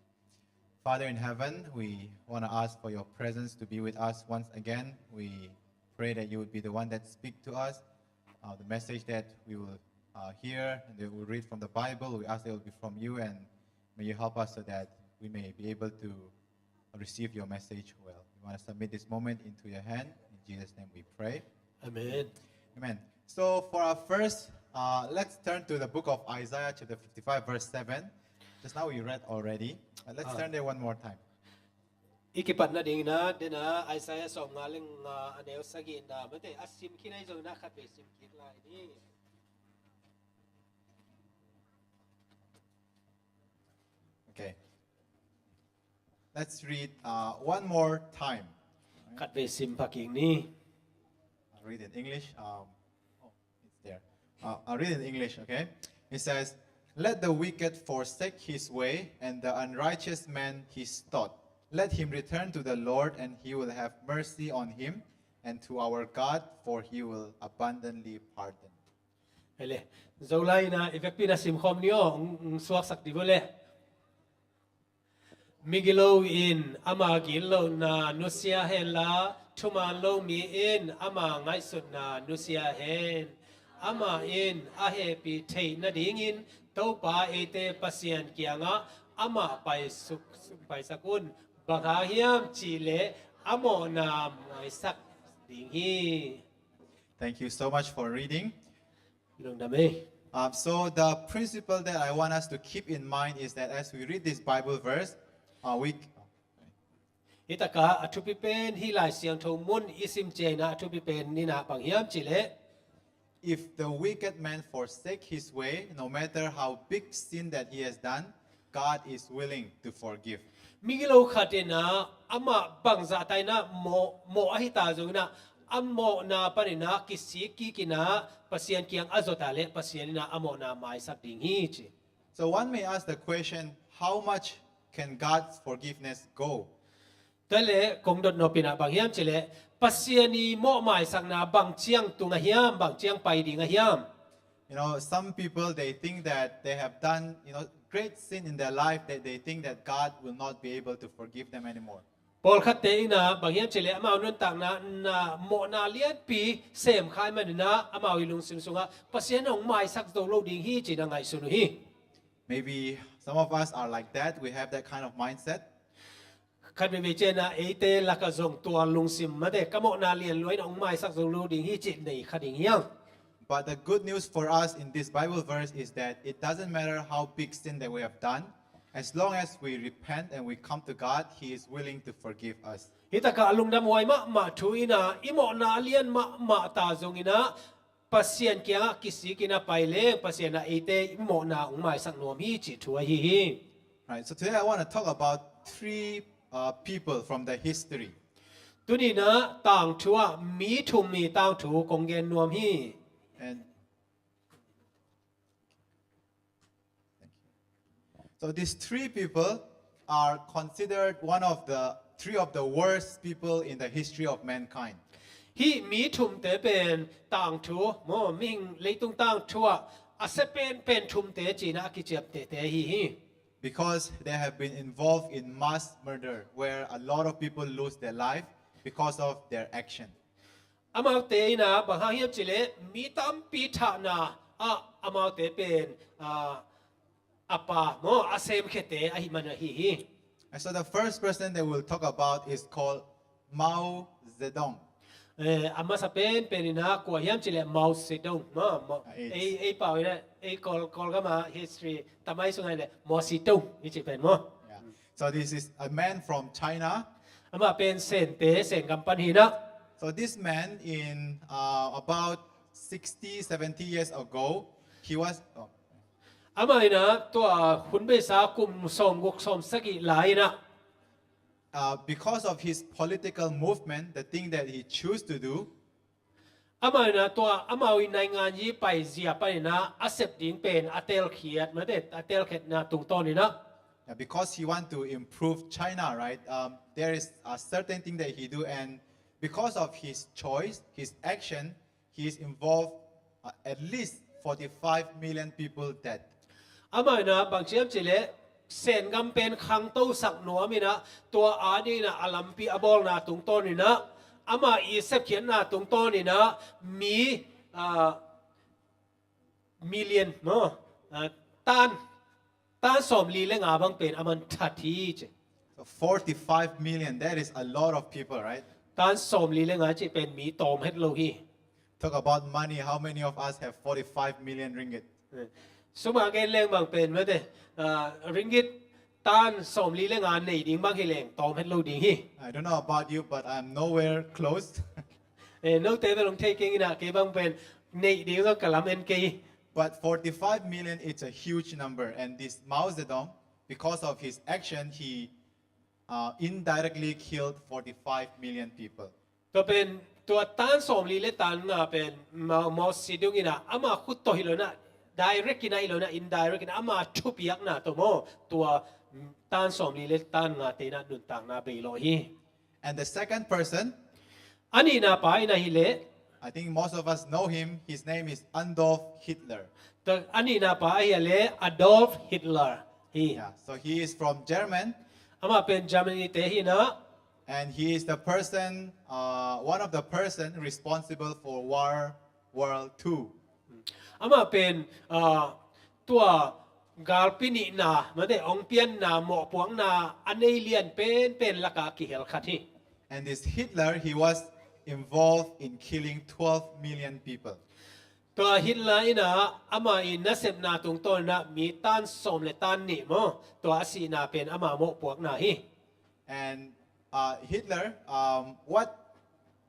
Father in heaven, we want to ask for your presence to be with us once again. We pray that you would be the one that speak to us. Uh, the message that we will, uh, hear and that we'll read from the Bible, we ask that it will be from you, and may you help us so that we may be able to receive your message well. We want to submit this moment into your hand. In Jesus' name we pray. Amen. Amen. So for our first, uh, let's turn to the book of Isaiah chapter fifty-five, verse seven. Just now we read already. Uh, let's turn there one more time. I kipat nading in ah, den ah, Isaiah sawmnga le nga, a neu sagih in ah, mate, a sim khin ahi zongin ah khatvei sim kik lai ni. Okay. Let's read, uh, one more time. Khatvei sim pha kik ni. I'll read in English. Um, oh, it's there. Uh, I'll read in English, okay? It says, "Let the wicked forsake his way, and the unrighteous man his thought. Let him return to the Lord, and he will have mercy on him, and to our God, for he will abundantly pardon." Hi leh, Zolai in ah i vekpi in ah sim khawm ni aw, ng, ng suaksak dih vo leh. Migilo in ama gitlohna nusia hen la, thuman lo mi in ama ngaihsutna nusia hen. Amah in a hehpih theih nadingin Topa eite Pasian kiangah amah paisuk, paisak un. Bang hang hiam cih leh a mawhna maisak ding hi. Thank you so much for reading. Lungdam ei. Um, so the principle that I want us to keep in mind is that as we read this Bible verse, uh, we Hih takah a thupi pen, hih Lai Siangtho mun i sim ciangin ah a thupi pen in ah bang hiam cih leh, if the wicked man forsake his way, no matter how big sin that he has done, God is willing to forgive. Migilo khat in ah amah bangzah ta in ah mawh, mawh ahi ta zongin ah, a mawhna panin ah kisik kik in ah Pasian kiang a zot leh Pasian in ah a mawhna maisak ding hi ci. So one may ask the question, how much can God's forgiveness go? Tua leh kong dot nop in ah bang hiam cih leh, Pasian i mawh maisakna bang ciang tung a hiam, bang ciang pai ding a hiam? You know, some people, they think that they have done, you know, great sin in their life, that they think that God will not be able to forgive them anymore. Pawlkhatte in ah bang hiam cih leh amau nuntakna in ah mawhna lianpi sem kha ahih manin ah amau i lungsim sungah Pasian hong maisak zo lo ding hi ci-in ah ngaihsun uh hi. Maybe some of us are like that. We have that kind of mindset. Khat veivei ciangin ah eite lakah zong tua lungsim mate, ka mawhna lian lua in ah hong maisak zo lo ding hi cih nei kha ding hi hang. But the good news for us in this Bible verse is that it doesn't matter how big sin that we have done, as long as we repent and we come to God, He is willing to forgive us. Hi takah a lungdam huai mahmah thu in ah i mawhna a lian mahmah ta zongin ah Pasian kiangah kisik in ah pai leng Pasian in ah eite i mawhna hong maisak nuam hi cih thu ahi hi. Right, so today I want to talk about three uh, people from the history. Tuni-in ah tangthu ah mi thum i tangthu kong gen nuam hi. And so these three people are considered one of the three of the worst people in the history of mankind. Hih mi thumte pen tangthu, maw, mihing leitung tangthu ah a sia penpen thumte ci-in ah a kiciamtehte ahi hi. Because they have been involved in mass murder, where a lot of people lose their life because of their action. Amaute in ah bang hang hiam cih leh mi tampi thahna ah amaute pen ah, a pa, maw, a semkhiate ahih man ahi hi. And so the first person that we'll talk about is called Mao Zedong. Eh, a masa penpen in ah kua hiam cih leh Mao Zedong, maw, maw, Ah, it's- ei, ei pau in ah, ei Kawl, Kawlgam ah history tamai sungah leh Mao Zedong i cih pen, maw. Yeah. So this is a man from China. Amah pen Sente, Sen gam pan hi in ah. So this man, in uh, about sixty, seventy years ago, he was. Oh, Amah in ah tua hun beisa kum sawmguk sawmsagih lai in ah, uh, because of his political movement, the thing that he chose to do, amah in ah tua amau i naingan i paizia pan in ah a sep ding pen a telkhiat, mate, a telkhiatna tungtawn in ah. Yeah, because he want to improve China, right? Um, there is a certain thing that he do, and because of his choice, his action, he is involved uh, at least forty-five million people dead. Amah in ah bang ci hiam cih leh Sen gam pen khangtosak nuam in ah tua ading in ah a lampi a bawlna tungtawn in ah amah i sepkhiatna tungtawn in ah mi ah, million, maw, ah, tan, tan sawmli le nga bang pen a man that hi ci. So forty-five million, that is a lot of people, right? Tan sawmli le nga cih pen mi tawm het lo hi. Talk about money, how many of us have forty-five million ringgit? Eh, sum a gen leng bang pen, mate, ah, ringgit tan sawmli le nga nei ding bang hi leng tawm het lo ding hi. I don't know about you, but I'm nowhere close. Eh, note bel hong thei keng in ah kei bang pen neih ding zong ka lam en kei. But forty-five million, it's a huge number. And this Mao Zedong, because of his action, he uh, indirectly killed forty-five million people. Tua pen, tua tan sawmli le tan nga pen Mao, Mao Zedong in ah ama khut tawh hi lo in ah, direct in ah hi lo in ah, indirect in ah ama thupiakna tawh maw, tua tan sawmli le tan ngate in ah nuntakna bei lawh hi. And the second person, A nihna pa in ah hi leh, I think most of us know him. His name is Adolf Hitler. tua a nihna pa ahi a leh Adolf Hitler hi. Yeah, so he is from German, Amah pen Germany te hi in ah, and he is the person, uh, one of the person responsible for World War Two. Amah pen, ah, tua galpi nihna, mate, hong pianna, mawhpuakna a nei lian penpen lakah kihel khat hi. And this Hitler, he was involved in killing twelve million people. Tua Hitler in ah ama i nasepna tungtawn in ah mi tan sawm le tan nih maw, tua a sihna pen ama mawhpuakna hi. And uh, Hitler, um, what,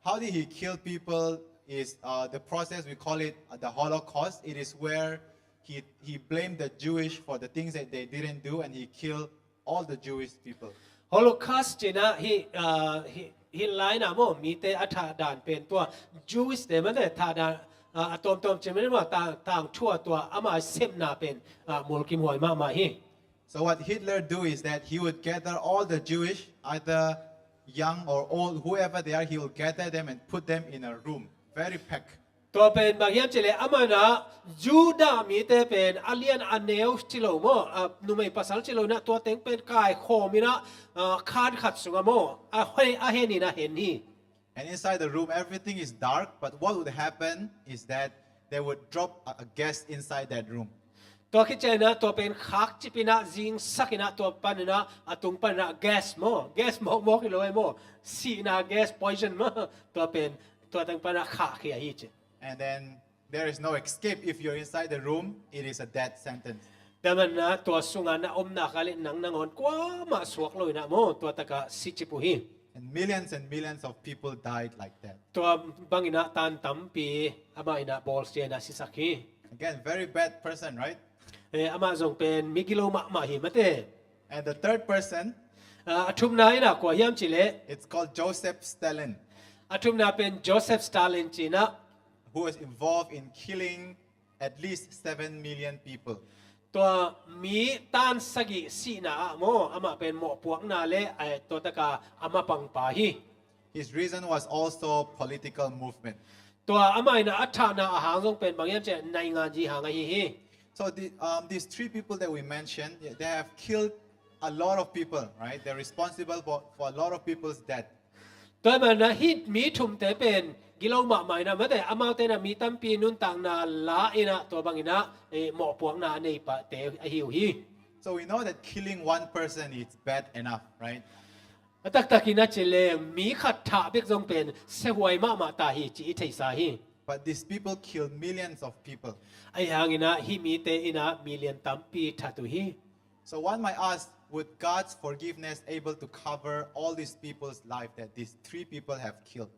how did he kill people? Is uh, the process, we call it uh, the Holocaust. It is where he he blamed the Jewish for the things that they didn't do, and he killed all the Jewish people. Holocaust ci-in ah hi, ah, hi, Hitler in ah maw, mite a thahdan pen tua Jewish te mate thahdan, ah, a tawmtawm ci mate maw, tang, tangthu ah tua ama sepna pen, ah, mulkimhuai mahmah hi. So what Hitler do is that he would gather all the Jewish, either young or old, whoever they are, he will gather them and put them in a room, very packed. Tua pen bang hiam cih leh amah in ah Judah mite pen a lian a neu ci lo maw, a numei pasal ci lo in ah tua teng pen kaikhawm in ah, a, khan khat sungah maw, a hoi, a hen in a hen hi. And inside the room, everything is dark, but what would happen is that they would drop a, a gas inside that room. Tua khit ciangin ah tua pen khakcip in ah, zingsak in ah, tua panin ah, a tung panin ah gas maw, gas mawkmawk hi lo ei maw, sihna gas, poison maw, tua pen, tua teng panin ah khahkhia hi ci. And then there is no escape. If you're inside the room, it is a death sentence. Tua manin ah tua sungah na om nak leh nang nangawn kuamah suak lo in ah maw, tua takah sicip uh hi. And millions and millions of people died like that. Tua bangin ah tan tampi amah in ah bawlsia in ah sisak hi. Again, very bad person, right? Eh, amah zong pen mi gilo mahmah hi mate. And the third person, ah, a thumna in ah kua hiam cih leh, it's called Joseph Stalin. A thumna pen Joseph Stalin ci in ah. Who was involved in killing at least seven million people. Tua mi tan sagih sihna ah maw, amah pen mawhpuakna leh, eh, tua takah a mapangpa hi. His reason was also political movement. Tua amah in ah a thahna a hang zong pen bang hiam cih leh nainganzi hang ahi hi. So the, um, these three people that we mentioned, they have killed a lot of people, right? They're responsible for, for a lot of people's death. Tua ahih manin ah hih mi thumte pen gilo mahmah in ah mate, amaute in ah mi tampi nuntakna la in ah tua bangin ah, eh, mawhpuakna a nei pahte ahi uh hi. So we know that killing one person is bad enough, right? A taktak in ah cih leh mi khat thah bek zong pen siahuai mahmah ta hi cih i theihsa hi. But these people kill millions of people. Ahi hangin ah hih mite in ah million tampi that uh hi. So one might ask, would God's forgiveness able to cover all these people's life that these three people have killed?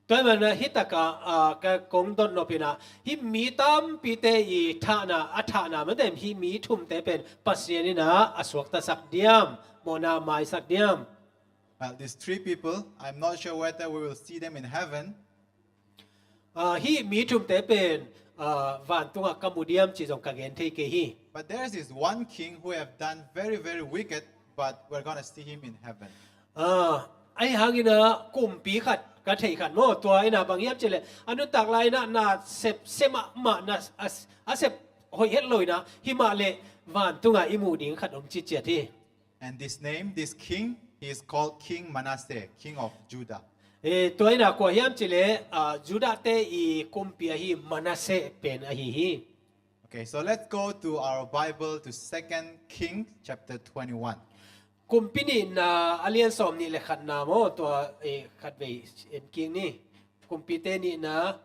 Tua ahih manin ah hih takah, ah, ka kong dot nop in ah, hih mi tampite i thahna, a thahna mate, hih mi thumte pen Pasian in ah a suaktasak diam, mawhna maisak diam? Well, these three people, I'm not sure whether we will see them in heaven. Ah, hih mi thumte pen, ah, vantungah ka mu diam cih zong ka gen thei kei hi. But there is one king who have done very, very wicked, but we're gonna see him in heaven. Ah, ahi hangin ah kumpi khat ka theih khat maw, tua in ah bang hiam cih leh a nuntak lai in ah na sep, sep mahmah, na, a, a sep hoih het lo in ah, hi mah leh vantungah i muh ding khat om ciciat hi. And this name, this king, he is called King Manasseh, king of Judah. Eh, tua in ah kua hiam cih leh, ah, Judah-te i kumpi ahi Manasseh pen ahi hi. Okay, so let's go to our Bible to Second King chapter twenty-one. Kumpi Nihna a lian sawm nih le khatna maw, tua, eh, khatvei en kik ni. Kumpite Nihna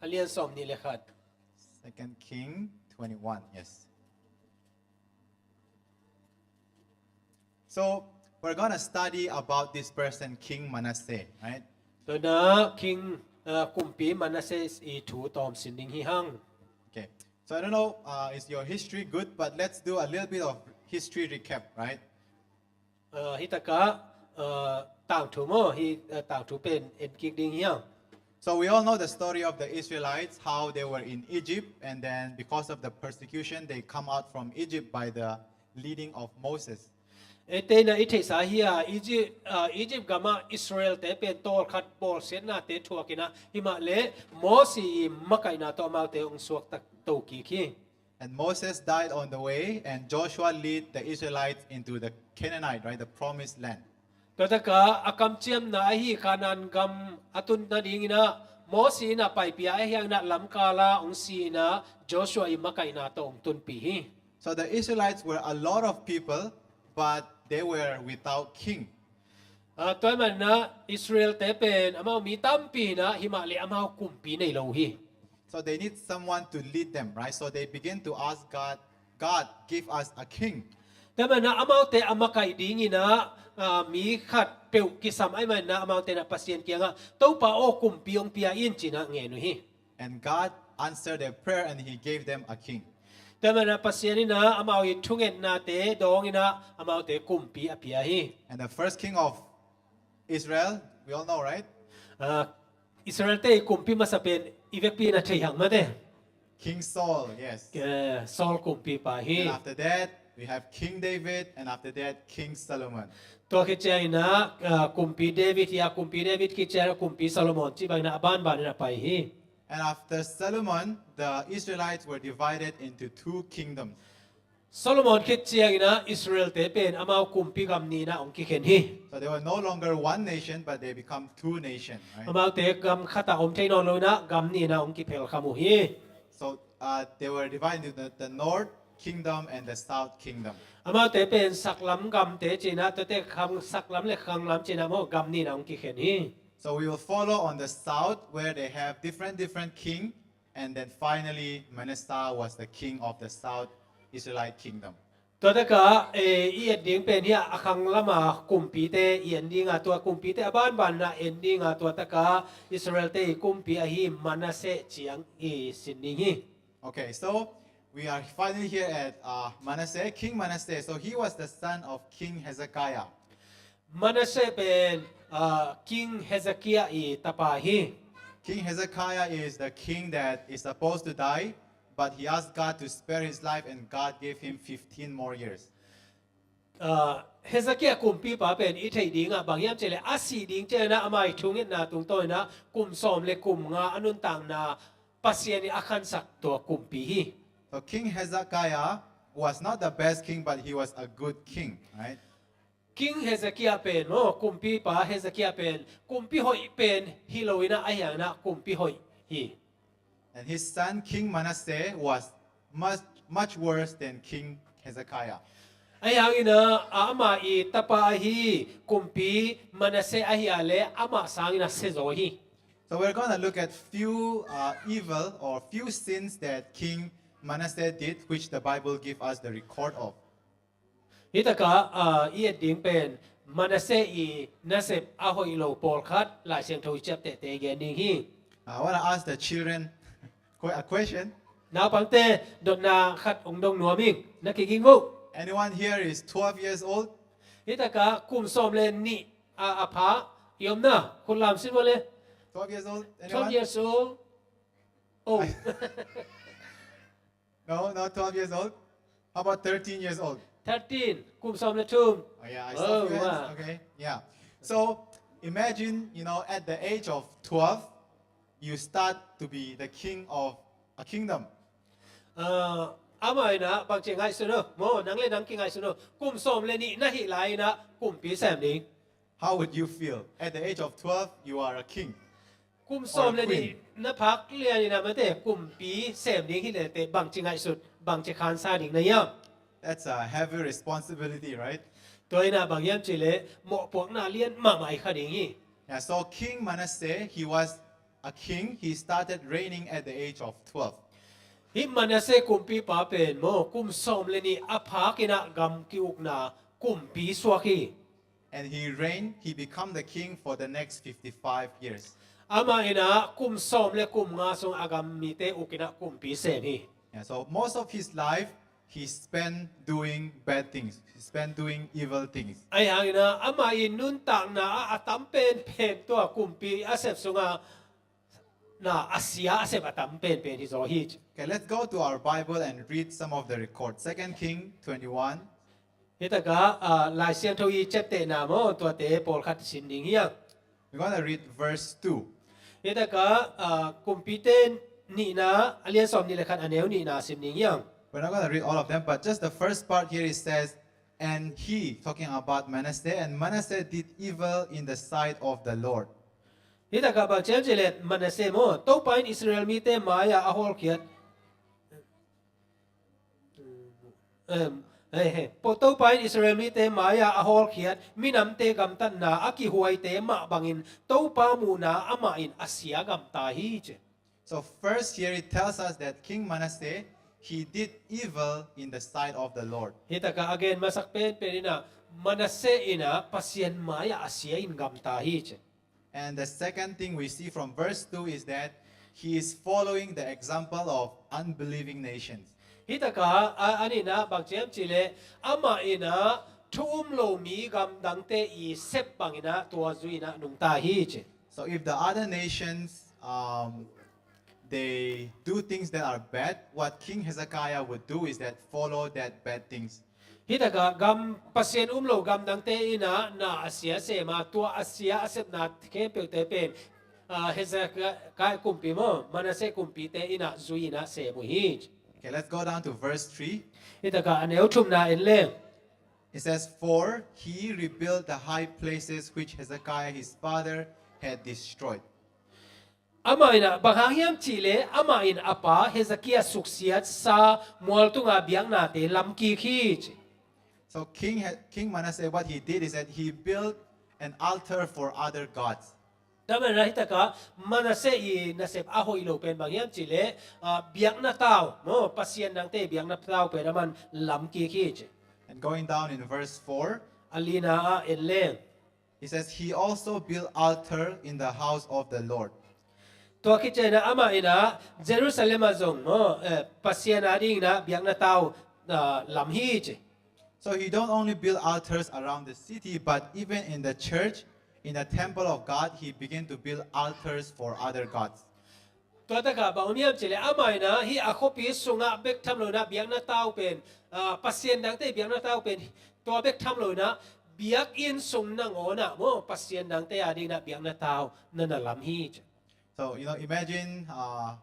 a lian sawm nih le khat. Second King twenty-one, yes. So we're gonna study about this person, King Manasseh, right? Tua in ah King, uh, kumpi Manasseh i thu tawm sin ding hi hang. Okay. So I don't know, uh, is your history good, but let's do a little bit of history recap, right? Uh, hih takah, uh, tangthu maw, hih, uh, tangthu pen en kik ding hi hang. So we all know the story of the Israelites, how they were in Egypt, and then because of the persecution, they come out from Egypt by the leading of Moses. Eite in ah i theihsa hi a, Egypt, ah, Egypt gamah Israel-te pen tawlkhat bawlsiatnate thuak in ah, hi mah leh Mosi i makaihna tawh amaute hong suakta to kik hi. And Moses died on the way, and Joshua lead the Israelites into the Canaanite, right, the promised land. Tua takah a kamciamna ahi Kanaan gam a tun nadingin ah Mosi in ah paipih a, ahi hangin ah lamkal ah hong si in ah Joshua i makaihna tawh hong tunpih hi. So the Israelites were a lot of people, but they were without king. Ah, tua ahih manin ah Israel-te pen amau mi tampi hi in ah, hi mah leh amau kumpi nei lo hi. So they need someone to lead them, right? So they begin to ask God, "God, give us a king." Tua ahih manin ah amaute a makaih dingin ah, ah, mi khat peuh kisam ahih manin ah amaute in ah Pasian kiangah, "Topa aw, kumpi hong pia in," ci-in ah ngen uh hi. And God answered their prayer and he gave them a king. Tua ahih manin ah Pasian in ah amau i thungetnate dawng in ah amaute kumpi a pia hi. And the first king of Israel, we all know, right? Ah, Israel-te i kumpi masa pen i vekpi in ah thei hang mate. King Saul, yes. Eh, Saul kumpipa hi. And after that, We have King David, and after that, King Solomon. Tua khit ciangin ah, ah, Kumpi David hi a, Kumpi David khit ciangin ah Kumpi Solomon cih bangin ah a banbanin a pai hi. And after Solomon, the Israelites were divided into two kingdoms. Solomon khit ciangin ah Israel-te pen amau kumpi gam nih in ah hong kikhen hi. So they were no longer one nation, but they become two nations, right? Amaute gam khat ah om thei nawn lo in ah gam nih in ah hong kiphel kham uh hi. So uh, they were divided into the, the north kingdom and the south kingdom. Amaute pen saklam gamte ci-in ah, tuate khang, saklam le khanglam ci-in ah maw gam nih in ah hong kikhen hi. So we will follow on the south, where they have different, different king, and then finally Manasseh was the king of the south Israelite kingdom. Tua tak ah, eh, i et ding pen hi a, a khanglam a kumpite i en ding a, tua kumpite a banbanin ah en ding a, tua tak ah Israel-te i kumpi ahi Manasseh ciang i sin ding hi. Okay, so we are finally here at uh, Manasseh, King Manasseh. So he was the son of King Hezekiah. Manasseh pen, ah, King Hezekiah i tapa hi. King Hezekiah is the king that is supposed to die, but he asked God to spare his life, and God gave him fifteen more years. Ah, Hezekiah kumpipa pen i theih ding ah bang hiam cih leh a sih ding ciangin ah ama i thungetna tungtawn in ah kum sawm le kum nga a nuntakna Pasian in a khansak tua kumpi hi. So King Hezekiah was not the best king, but he was a good king, right? King Hezekiah pen maw, kumpipa Hezekiah pen kumpi hoih pen hi lo in ah, ahi hangin ah kumpi hoih hi. And his son King Manasseh was much, much worse than King Hezekiah. Ahi hangin ah, ama i tapa ahi kumpi Manasseh ahi a leh amah sangin a sia zaw hi. So we're going to look at few uh, evil or few sins that King Manasseh did, which the Bible gives us the record of. Hi tak ah, ah, i et ding pen Manasseh i nasep a hoih lo pawlkhat Lai Siangtho i ciaptehte i gen ding hi. I want to ask the children que- a question. Naupangte, dotna khat hong dong nuam ing, na kiging vo. Anyone here is twelve years old? Hi tak ah kum sawm le nih a, a pha i om na, khut lam sin vo le. Twelve years old? Twelve Anyone? years old. Oh, No, not twelve years old. How about thirteen years old? Thirteen, kum sawm le thum. Oh yeah, I Oh, saw friends. Wow. Okay, yeah. So imagine, you know, at the age of twelve, you start to be the king of a kingdom. Ah, amah in ah bangci ngaihsun uh maw, nang le nang kingaihsun uh, kum sawm le nih na hih lai in ah kumpi sem ding. How would you feel? At the age of twelve, you are a king. Kum sawm le Or a queen. nih na phak lian in ah mate, kumpi sem ding hi leh teh bangci ngaihsut, bangci khansa ding na hiam? That's a heavy responsibility, right? Tua in ah bang hiam cih leh mawhpuakna lian mahmah i kha ding hi. Yeah, so King Manasseh, he was a king. He started reigning at the age of twelve. Hih Manasseh kumpipa pen maw, kum sawm le nih a phak in ah gam ki-ukna kumpi suak hi. And he reigned, he became the king for the next fifty-five years. Amah in ah kum sawm le kum nga sung a gam mite uk in ah kumpi sem hi. Yeah, so most of his life, he spent doing bad things. He spent doing evil things. Ahi hangin ah amah i nuntakna ah a tam penpen tua kumpi a sep sungah na a sia a sep a tam penpen hi zaw hi. Okay, let's go to our Bible and read some of the records. Second King twenty-one. Hi tak ah, ah, Lai Siangtho i ciaptehna maw, tuate pawlkhat sin ding hi hang. We're going to read verse two. Hi tak ah, ah, Kumpite nihna a lian sawm nih le khat a neu nihna sim ding hi hang. We're not going to read all of them, but just the first part here it says, "And he," talking about Manasseh, "and Manasseh did evil in the sight of the Lord." Hi tak ah bang ci hiam cih leh Manasseh maw, Topa in Israel mite mai-ah a hawlkhiat, em, eh, eh, Topa in Israel mite mai-ah a hawlkhiat minamte gamtatna a kihuaite mah bangin Topa muhna amah in a sia gamta hi ci. So first here it tells us that King Manasseh, he did evil in the sight of the Lord. Hi tak ah a gen masak penpen in ah Manasseh in ah Pasian mai-ah a sia in gamta hi ci. And the second thing we see from verse two is that he is following the example of unbelieving nations. Hi tak ah a, a nihna bang ci hiam cih leh amah in ah thu um lo mi gamdangte i sep bang in ah tua zui in ah nungta hi ci. So if the other nations, um, they do things that are bad, what King Hezekiah would do is that follow that bad things. Hi takah gam, Pasian um lo gam dangte in ah na a sia sem a, tua a sia a sepna khempeuhte pen, ah, Hezekiah kumpi maw, Manasseh kumpite in ah zui in ah sem uh hi. Okay, let's go down to verse three. Hi takah a neu thumna en leng. It says, "For he rebuilt the high places which Hezekiah his father had destroyed." Amah in ah bang hang hiam cih leh amah in a pa Hezekiah suksiatsa mual tunga biaknate lam kik hi ci. So King, King Manasseh, what he did is that he built an altar for other gods. Tua manin ah hi takah Manasseh i nasep a hoih lo pen bang hiam cih leh, ah, biakna tau maw, pasian dangte biakna tau pen aman lam kik hi ci. And going down in verse four, a lina ah en leng. He says, "He also built altar in the house of the Lord." Tua khit ciangin ah amah in ah Jerusalem ah zong maw, eh, Pasian a dingin ah biakna tau, ah, lam hi ci. So he don't only build altars around the city, but even in the church, in the temple of God, he began to build altars for other gods. Tua takah bang om hiam cih leh amah in ah hih a khuapi sungah bek tham lo in ah biakna tau pen, ah, pasian dangte biakna tau pen tua bek tham lo in ah biakinn sung nangawn ah maw, pasian dangte a dingin ah biakna tau na na lam hi ci. So, you know, imagine, uh,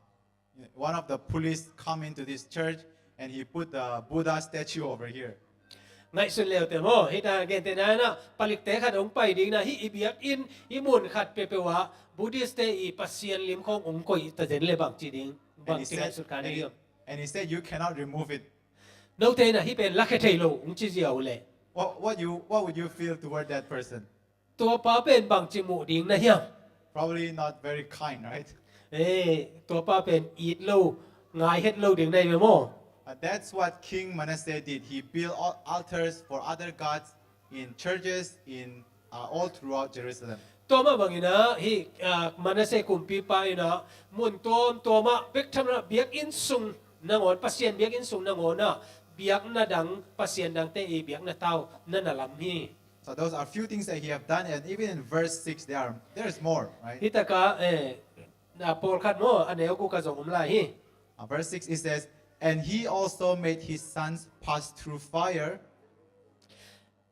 one of the police come into this church and he put the Buddha statue over here. Ngaihsun leute maw, hih ta gentehna in ah palikte khat hong pai ding in ah hih i biakinn, hih mun khat peuhpeuh ah Buddhist-te i pasian lim khawng hong koih ta zen leh bang ci ding, bang ci ngaihsut kha na hiam? And he said, "You cannot remove it." Note in ah hih pen lakhia thei lo hong ci ziau leh. What, what you, what would you feel toward that person? Tua pa pen bangci muh ding na hiam? Probably not very kind, right? Eh, tua pa pen it lo, ngai het lo ding na hi ve maw? Uh, that's what King Manasseh did. He built al-, altars for other gods in churches, in, uh, all throughout Jerusalem. Tua mah bangin ah hih, ah, Manasseh kumpipa in ah mun tuamtuam ah bek tham lo in ah biakinn sung nangawn, pasian biakinn sung nangawn ah biakna dang, pasian dangte i biakna tau na na lam hi. So those are few things that he have done, and even in verse six, there are, there is more, right? Hih takah, eh, na pawlkhat maw, a neu guk ah zong om lai hi. Uh, verse six, it says, "And he also made his sons pass through fire."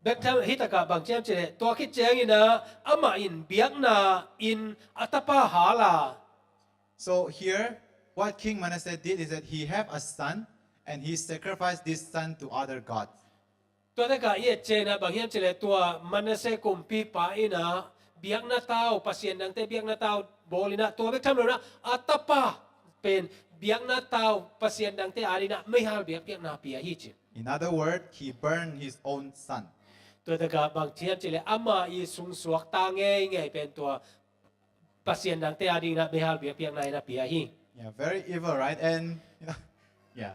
Bek tham, hih takah bang ci hiam cih leh, tua khit ciangin ah amah in biakna in a tapa hal a. So here, what King Manasseh did is that he have a son, and he sacrificed this son to other gods. Tua takah i et ciangin ah bang hiam cih leh tua Manasseh kumpipa in ah biakna tau, pasian dangte biakna tau bawl in ah tua bek tham lo in ah a tapa pen biakna tau, pasian dangte a dingin ah meihal biakpiakna pia hi ci. In other words, he burned his own son. Tua takah bang ci hiam cih leh ama i sungsuakta ngeingei pen tua pasian dangte a dingin ah meihal biakpiakna in a pia hi. Yeah, very evil, right? And, you know, yeah.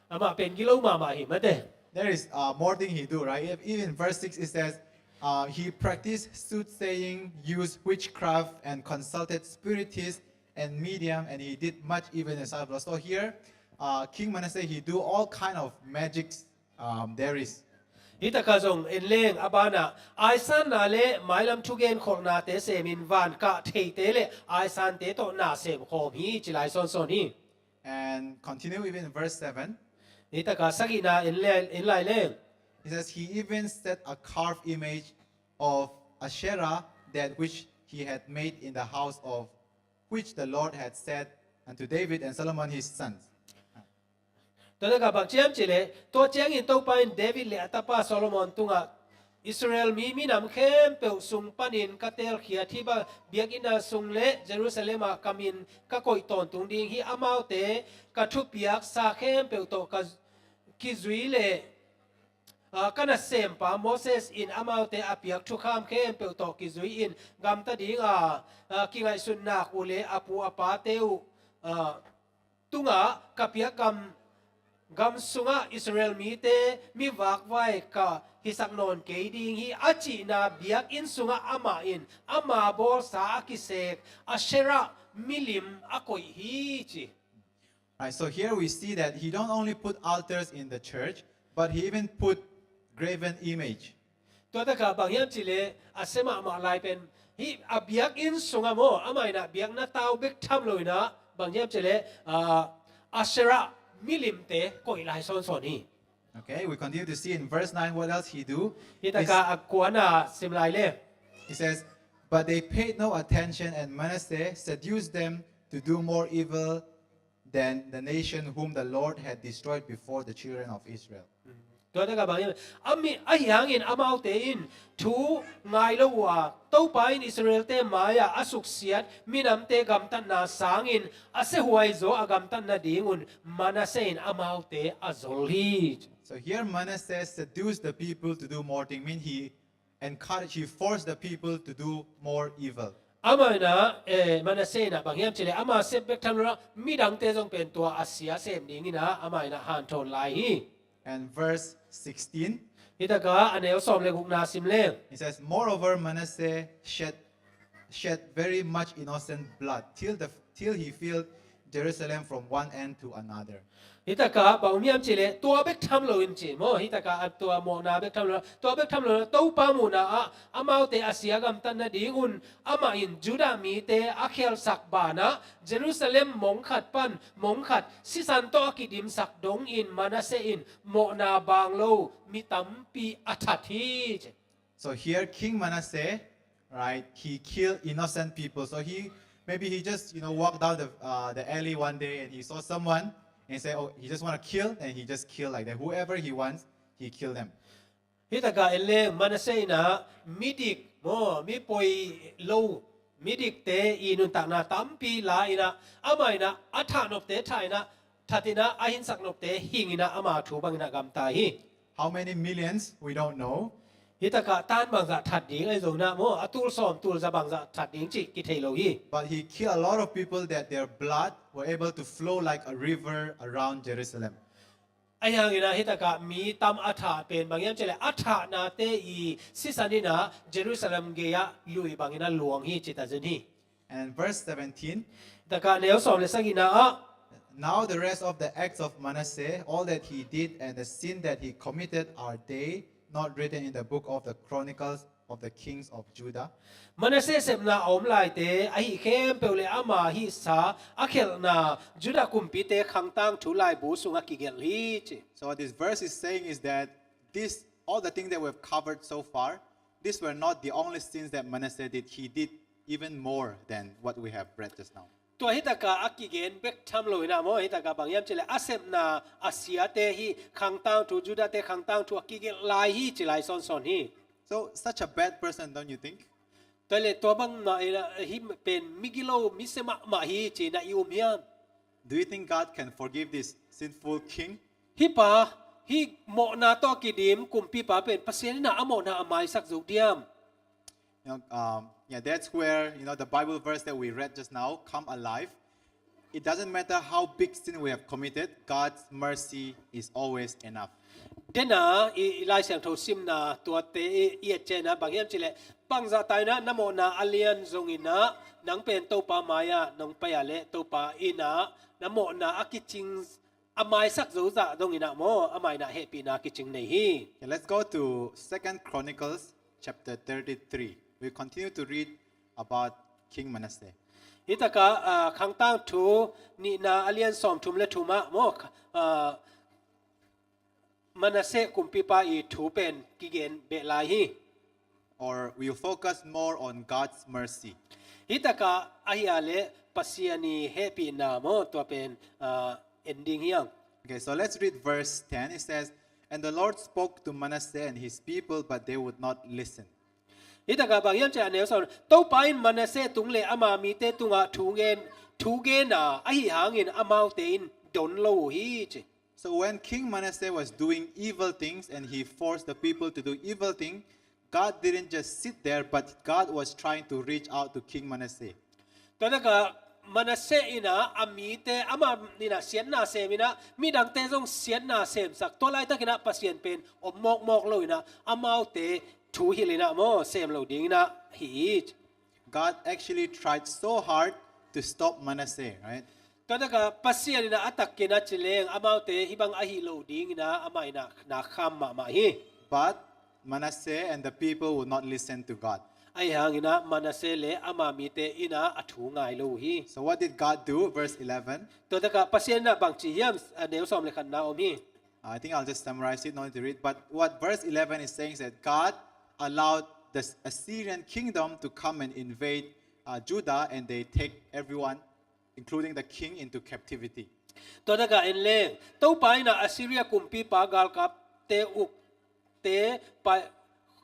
Amah pen gilo mahmah hi mate. There is, uh, more thing he do, right? If, even verse six it says, uh, "He practiced soothsaying, used witchcraft, and consulted spiritists and medium, and he did much evil in the sight of the Lord." So here, uh, King Manasseh, he do all kind of magics, um, there is. Hih takah zong en leng a banah aisanna le mailam thugen kholhnate semin vankah theite le aisante tawh na sem khawm hi ci lai sawnsawn hi. And continue even in verse seven. Hih takah sagihna en le, en lai leng. It says, "He even set a carved image of Asherah, that which he had made in the house of which the Lord had said unto David and Solomon his sons." Tua takah bang ci hiam cih leh, tua ciangin Topa in David le a tapa Solomon tungah, "Israel mi minam khempeuh sung panin ka teelkhiat hih biakinn a sung le Jerusalem ah ka min ka koih tawntung ding hi, amaute ka thupiaksa khempeuh tawh ka kizui le, ah, ka nasempa Moses in amaute a piak thukham khempeuh tawh kizui in gamta ding a, ah, kingaihsun nak uh le a pu a pate uh, ah, tungah ka piak gam, gam sungah Israel mite mi vakvai ka hisak nawn kei ding hi," a cihna biakinn sungah amah in ama bawlsa a kisek Asherah milim a koih hi ci. Right, so here we see that he don't only put altars in the church, but he even put graven image. Tua takah bang hiam cih leh a sia mahmah lai pen hih a biakinn sungah maw, amah in ah biakna tau bek tham lo in ah bang hiam cih leh, ah, Asherah milimte koih lai sawnsawn hi. Okay, we continue to see in verse nine what else he do. Hih takah a kuana sim lai le. He says, "But they paid no attention, and Manasseh seduced them to do more evil than the nation whom the Lord had destroyed before the children of Israel." Tua takah bang hiam, a mi, ahi hangin amaute in thu ngai lo uh a, Topa in Israelte mai-ah a suksiat minamte gamtatna sangin a siahuai zaw a gamtat nadingun Manasseh in amaute a zol hi. So here Manasseh seduced the people to do more thing. Mean he encouraged, he forced the people to do more evil. Amah in ah, eh, Manasseh in ah bang hiam cih leh, ama sep bek tham lo in ah, midangte zong pen tua a sia sem dingin ah, amah in ah hanthawn lai hi. And verse sixteen, Hih takah a neu sawm le gukna sim leng. It says, "Moreover, Manasseh shed, shed very much innocent blood till the, till he filled Jerusalem from one end to another." Hih takah bang om hiam cih leh, tua bek tham lo in ci maw. Hih takah a tua mawhna bek tham lo, tua bek tham lo, Topa muhna ah amaute a sia gamtat nadingun amah in Judah mite a khialhsak banah Jerusalem mong khat pan mong khat sisan tawh a kidimsak dongin Manasseh in mawhna baang lo mi tampi a that hi ci. So here, King Manasseh, right, he killed innocent people. So he, maybe he just, you know, walked down the, uh, the alley one day and he saw someone and he said, "Oh, he just want to kill," and he just killed like that. Whoever he wants, he killed them. Hih takah en leng Manasseh in ah midik maw, mi poi lo, midikte i nuntakna tampi la in ah, amah in ah a thah nopte thah in ah, that in ah a hinsak nopte hing in ah ama thu bangin ah gamta hi. How many millions, we don't know. Hih takah tan bangzah that ding ahi zong in ah maw, a tul sawm tul za bangzah that ding cih kithei lo hi. But he killed a lot of people that their blood were able to flow like a river around Jerusalem. Ahi hangin ah hih takah mi tam a thah pen bang hiam cih leh, a thahnate i sisan in ah Jerusalem gei-ah lui bangin ah luang hi ci ta zen hi. And verse seventeen, Takah neu sawm le sagihna ah, "Now the rest of the acts of Manasseh, all that he did and the sin that he committed, are they not written in the book of the Chronicles of the kings of Judah?" Manasseh sepna a om laite ahi khempeuh le ama hihsa a khelhna Judah kumpite khangtang thu laibu sungah kigelh hi ci. So what this verse is saying is that this, all the things that we've covered so far, these were not the only sins that Manasseh did. He did even more than what we have read just now. Tua hih takah a kigen bek tham lo in ah maw, hih takah bang hiam cih leh, a sepna a siate hih khangtang thu, Judah-te khangtang thu a kigelh lai hi ci lai sawnsawn hi. So such a bad person, don't you think? Tua leh tua bangmah in ah, hih pen migilo, misia mahmah hi ci-in ah i um hiam? Do you think God can forgive this sinful king? Hih pa, hih mawhna tawh a kidim kumpipa pen Pasian in ah a mawhna a maisak zo diam? You know, um, yeah, that's where, you know, the Bible verse that we read just now come alive. It doesn't matter how big sin we have committed, God's mercy is always enough. Dena i, i Lai Siangtho simna tuate i, i et ciangin ah bang hiam cih leh, bangzah ta in ah na mawhna a lian zongin ah, nang pen Topa mai-ah nong pai-a leh Topa in ah na mawhna a kicing, a maisak zo zah dongin ah maw, amah in ah hehpihna kicing nei hi. Okay, let's go to Second Chronicles chapter thirty-three. We continue to read about King Manasseh. Hih takah, ah, khangtang thu nihna a lian sawmthum le thum ah maw, ah, Manasseh kumpipa i thu pen kigen beh lai hi. Or we'll focus more on God's mercy. Hih takah ahi a leh Pasian i hehpihna maw, tua pen, ah, en ding hi hang. Okay, so let's read verse ten. It says, "And the Lord spoke to Manasseh and his people, but they would not listen." Hih takah bang hiam cih leh a neu sawm, Topa in Manasseh tung le ama mite tungah thu gen, thu gen a, ahi hangin amaute in don lo uh hi ci. So when King Manasseh was doing evil things and he forced the people to do evil thing, God didn't just sit there, but God was trying to reach out to King Manasseh. Tua takah Manasseh in ah a mite, amah in ah siatna sem in ah, midangte zong siatna semsak. Tua laitakin ah Pasian pen om mawkmawk lo in ah, amaute thu hilh in ah maw, sem lo dingin ah hih hi. God actually tried so hard to stop Manasseh, right? Tua takah Pasian in ah a tak kei in ah ci leng, amaute hih bang a hih loh dingin ah amah in ah na kham mahmah hi. But Manasseh and the people would not listen to God. Ahi hangin ah Manasseh le ama mite in ah a thu ngai lo uh hi. So what did God do? Verse eleven. Tua takah Pasian in ah bang ci hiam, a neu sawm le khatna om hi. I think I'll just summarize it, no need to read. But what verse eleven is saying is that God allowed the Assyrian kingdom to come and invade uh, Judah, and they take everyone, including the king, into captivity. Tua taka en leng, Topa in ah Assyria kumpipa galkapte ukte pai,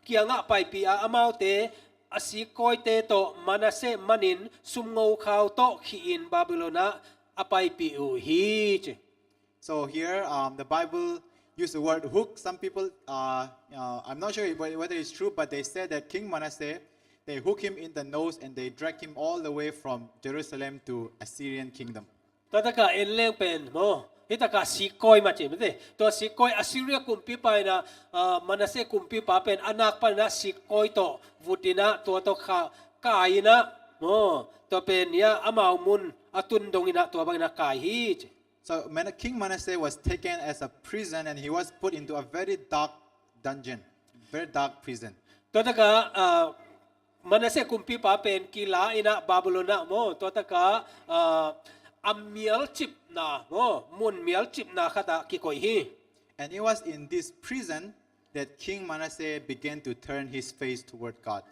kiangah paipih a, amaute a sikkawite tawh Manasseh manin sumngokhau tawh khih in Babylon ah a paipih uh hi ci. So here, um, the Bible used the word hook. Some people, uh, uh, I'm not sure whe-, whether it's true, but they said that King Manasseh, they hook him in the nose and they drag him all the way from Jerusalem to Assyrian kingdom. Tua taka en leng pen maw, hih taka sikkawi mah ci mate. Tua sikkawi Assyria kumpipa in ah, ah, Manasseh kumpipa pen a nak panin ah sikkawi tawh vut in ah tua tawh kha-, kai in ah maw, tua pen in ah amau mun a tun dong in ah tua bangin ah kai hi ci. So Mana-, King Manasseh was taken as a prison and he was put into a very dark dungeon, very dark prison. Tua taka, ah, Manasseh kumpipa pen kila in ah Babylon ah maw, tua taka, ah, a mialcipna maw, mun mialcipna khat ah kikoih hi. And it was in this prison that King Manasseh began to turn his face toward God.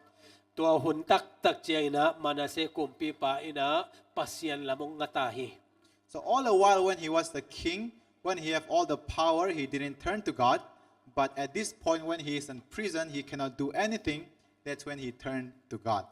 Tua hun taktak ciangin ah Manasseh kumpipa in ah Pasian lam hong nga ta hi. So all the while when he was the king, when he have all the power, he didn't turn to God. But at this point when he is in prison, he cannot do anything. That's when he turned to God.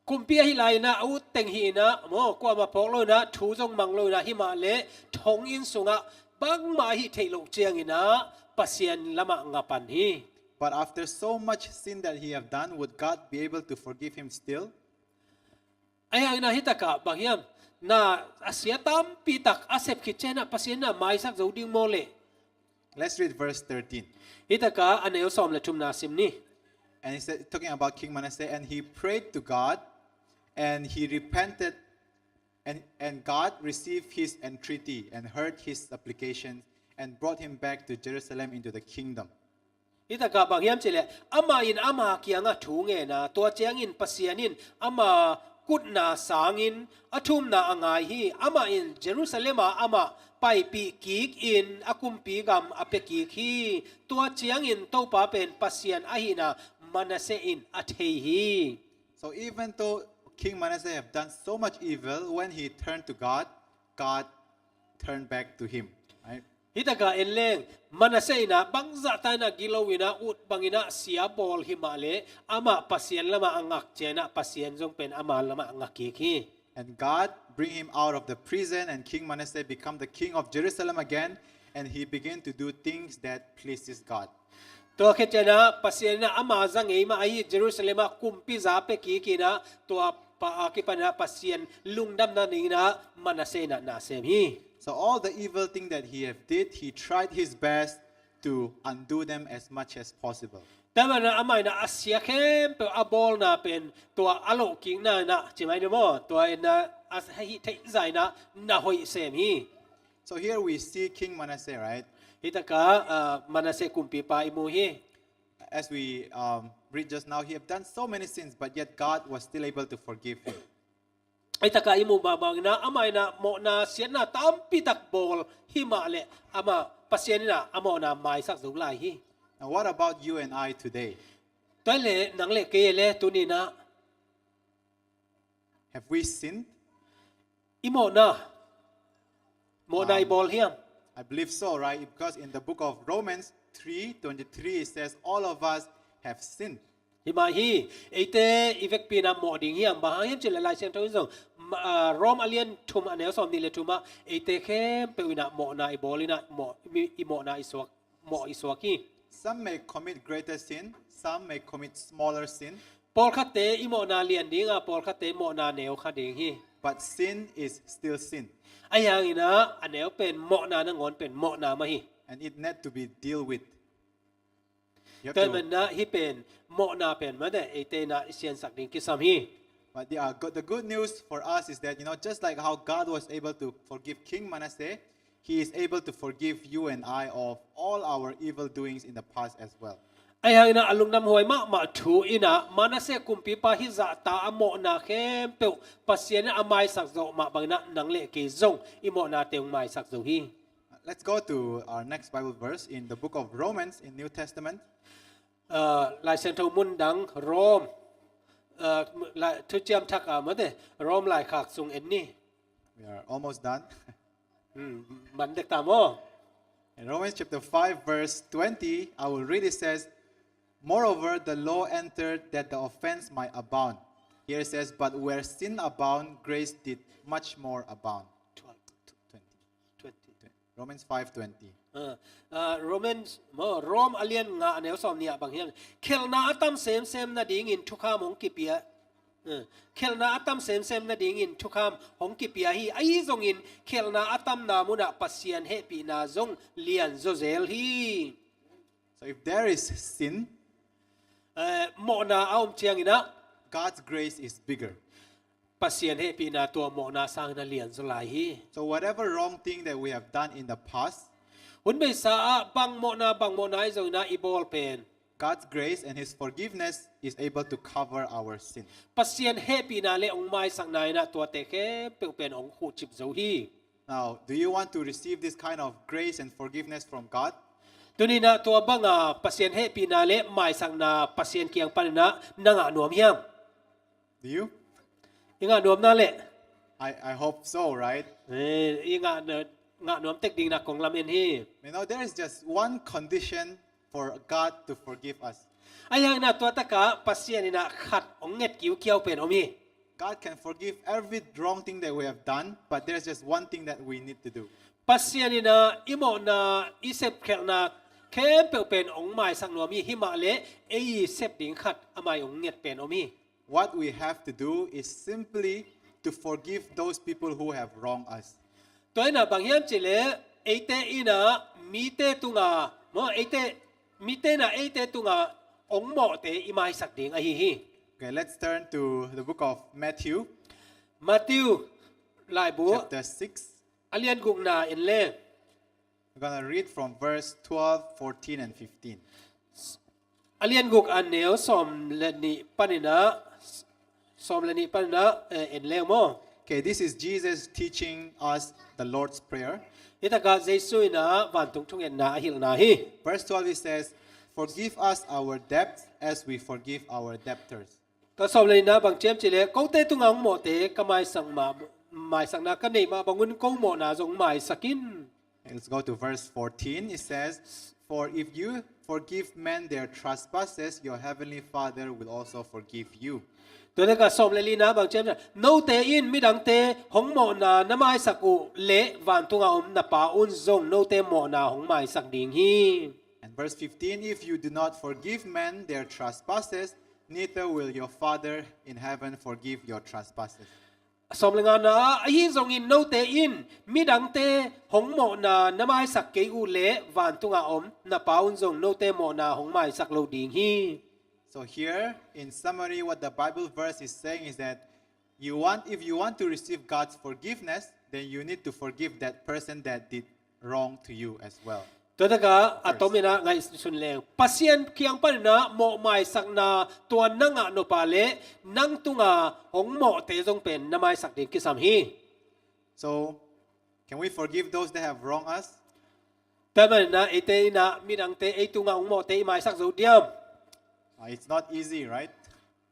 Kumpi ahi lai in ah, a ut teng hi in ah maw, kuamah phawk lo in ah, thu zong mang lo in ah, himah leh thonginn sungah bangmah ahi theih loh ciangin ah Pasian lamah nga pan hi. But after so much sin that he have done, would God be able to forgive him still? Ahi hangin ah hih takah bang hiam, na a sia tampi tak a sep khit ciangin ah Pasian in ah maisak zo ding maw leh? Let's read verse thirteen. Hih takah a neu sawm le thumna sim ni. And he said, talking about King Manasseh, and he prayed to God, and he repented, and, and God received his entreaty and heard his supplications and brought him back to Jerusalem into the kingdom. Hih takah bang hiam cih leh, amah in ama kiangah thu ngen a, tua ciangin Pasian in ama kutna sangin a thumna a ngai hi. Amah in Jerusalem ah amah paipih kik in a kumpi gam a pia kik hi. Tua ciangin Topa pen Pasian ahihna Manasseh in a thei hi. So even though King Manasseh have done so much evil, when he turned to God, God turned back to him. Right? Hih takah en leng, Manasseh in ah bangzah ta in ah gilo in ah, ut bangin ah sia bawl himah leh, amah Pasian lamah a ngak ciangin ah Pasian zong pen ama lamah a ngak kik hi. And God bring him out of the prison, and King Manasseh become the king of Jerusalem again, and he began to do things that pleases God. Tua khit ciangin ah Pasian in ah ama za ngei mah ahi Jerusalem ah kumpi za pia kik in ah, tua pa a kipan in ah Pasian lungdamna dingin ah Manasseh in ah na sem hi. So all the evil thing that he have did, he tried his best to undo them as much as possible. Tua manin ah amah in ah a sia khempeuh a bawlna pen tua a loh kikna in ah ci mai ni maw, tua in ah a hih theih zah in ah na hoih sem hi. So here we see King Manasseh, right? Hih takah, ah, Manasseh kumpipa i mu hi. As we, um, read just now, he have done so many sins, but yet God was still able to forgive him. Hih takah i muh mah bangin ah amah in ah mawhna siatna tampi tak bawl himah leh, amah Pasian in ah a mawhna maisak zo lai hi. Now, what about you and I today? Tua leh nang leh kei leh tuni in ah, have we sinned? I mawhna, mawhna i bawl hiam? I believe so, right? Because in the book of Romans three twenty-three, it says, "All of us have sinned." Hi mah hi, eite i vekpi in ah mawh ding hiam? Bang hang hiam cih leh Lai Siangtho in zong, ma-, ah, Rom a lian thum a neu sawm nih le thum ah, eite khempeuh in ah mawhna i bawl in ah, mawh, i mawhna i suak, mawh i suak hi. Some may commit greater sin, some may commit smaller sin. Pawlkhatte i mawhna lian ding a, pawlkhatte mawhna neu kha ding hi. But sin is still sin. Ahi hangin ah a neu pen mawhna nangawn pen mawhna mah hi. And it need to be deal with. Tua manin ah hih pen mawhna pen mate, eite in ah i siansak ding kisam hi. But the, uh, good, the good news for us is that, you know, just like how God was able to forgive King Manasseh, He is able to forgive you and I of all our evil doings in the past as well. Ahi hangin ah a lungdamhuai mahmah thu in ah Manasseh kumpipa hih zahta a mawhna khempeuh Pasian in a maisak zawh mah bangin ah nang leh kei zong i mawhnate hong maisak zo hi. Let's go to our next Bible verse in the book of Romans in New Testament. Uh, Lai Siangtho mun dang Rom, uh, Lai, Thuciam Thak a mate, Rom laikhak sung en ni. We are almost done. Hmm, man dek ta maw. In Romans chapter five, verse twenty, I will read, it says, "Moreover, the law entered that the offense might abound." Here it says, "But where sin abound, grace did much more abound." Twelve. Twenty. Twenty. Romans five twenty. Ah, ah, Romans, maw, Rom a lian nga a neu sawm nih ah bang hiam? Khelhna a tam semsem nadingin thukham hong kipia. Ah, khelhna a tam semsem nadingin thukham hong kipia hi. Ahi zongin khelhna a tamna munah Pasian hehpihna zong lian zawzel hi. So if there is sin, eh, mawhna a om ciangin ah, God's grace is bigger. Pasian hehpihna tua mawhna sangin a lian zaw lai hi. So whatever wrong thing that we have done in the past, hun beisa ah bang mawhna, bang mawhna ahi zongin ah i bawl pen, God's grace and His forgiveness is able to cover our sin. Pasian hehpihna le hong maisakna in ah tuate khempeuh pen hong khuhcip zo hi. Now, do you want to receive this kind of grace and forgiveness from God? Tuni in ah tua banga Pasian hehpihna le maisakna Pasian kiang panin ah na ngah nuam hiam? Do you? I ngah nuam na le. I, I hope so, right? Eh, i ngah na, ngah nuam tek ding na kong lamen hi. You know, there is just one condition for God to forgive us. Ahi hangin ah tua takah Pasian in ah khat hong nget kiukiau pen om hi. God can forgive every wrong thing that we have done, but there's just one thing that we need to do. Pasian in ah i mawhna, i sepkhelhna khempeuh pen hong maisak nuam hi, hi mah leh ei i sep ding khat amah in hong nget pen om hi. What we have to do is simply to forgive those people who have wronged us. Tua in ah bang hiam cih leh eite in ah mite tungah, maw, eite, mite in ah eite tungah hong mawhte i maisak ding ahi hi. Okay, let's turn to the book of Matthew. Matthew laibu, chapter six. A lian gukna en le. We're gonna read from verse twelve, fourteen, and fifteen. A lian guk a neu sawm le nih panin ah, sawm le nih panin ah, eh, en leng maw. Okay, this is Jesus teaching us the Lord's Prayer. Hi takah Jesu in ah vantung thungetna a hilhna hi. Verse twelve, it says, "Forgive us our debts as we forgive our debtors." Tua sawm le nihna bang ci hiam cih leh, kote tungah hong mawhte ka maisak mah, maisakna ka neih mah bangun ko mawhna zong maisak in. Let's go to verse fourteen. It says, "For if you forgive men their trespasses, your heavenly Father will also forgive you." Tua takah sawm le lina bang ci hiam cih leh, note in midangte hong mawhna na maisak uh leh vantungah om na Pa un zong note mawhna hong maisak ding hi. And verse fifteen, "If you do not forgive men their trespasses, neither will your Father in heaven forgive your trespasses." Sawm le ngana ah, ahi zongin note in midangte hong mawhna na maisak kei uh leh vantungah om na Pa un zong note mawhna hong maisak lo ding hi. So here, in summary, what the Bible verse is saying is that you want, if you want to receive God's forgiveness, then you need to forgive that person that did wrong to you as well. Tua takah a tomin ah ngaihsun leng, Pasian kiang panin ah mawh maisakna tua na ngah nop a leh nang tungah hong mawhte zong pen na maisak ding kisam hi. So, can we forgive those that have wronged us? Tua manin ah eite in ah midangte ei tungah hong mawhte i maisak zo diam? Uh, it's not easy, right?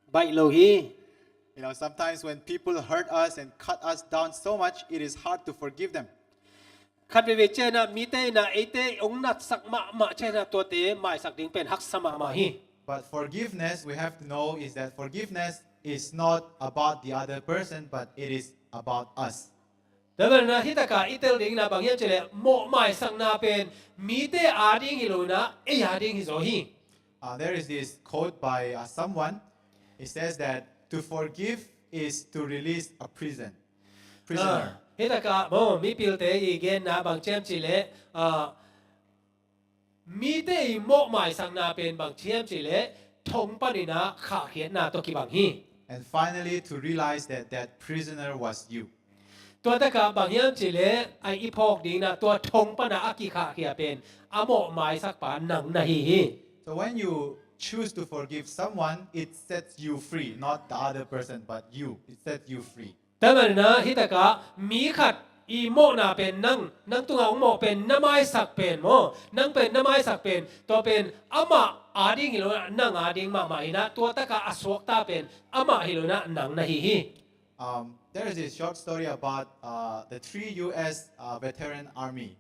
Baih lo hi. You know, sometimes when people hurt us and cut us down so much, it is hard to forgive them. Khat veivei ciangin ah mite in ah eite hong natsak mahmah ciangin ah tuate maisak ding pen haksa mahmah hi. But forgiveness, we have to know, is that forgiveness is not about the other person, but it is about us. Tua manin ah hih takah i tel ding in ah bang hiam cih leh mawh maisakna pen mite a ding hi lo in ah ei a ding hi zaw hi. Uh, there is this quote by, uh, someone. It says that to forgive is to release a prison, prisoner. Ah, hih takah maw mipilte i genna bang ci hiam cih leh, ah, mite i mawh maisakna pen bang ci hiam cih leh thong panin ah khahkhiatna tawh kibang hi. And finally, to realize that that prisoner was you. Tua takah bang hiam cih leh a i phawk ding in ah tua thong pan ah a kikhahkhia pen a mawh maisak pa nang na hi hi. So when you choose to forgive someone, it sets you free, not the other person, but you. It sets you free. Tua manin ah hih takah mi khat I mawhna pen nang, nang tungah hong mawh pen na maisak pen maw, nang pen na maisak pen, tua pen amah ading hi lo, nang ading mahmah hi na, tua takah a suakta pen amah hi lo na, nang na hi hi. Um, there is this short story about uh, the three U S uh, veteran army.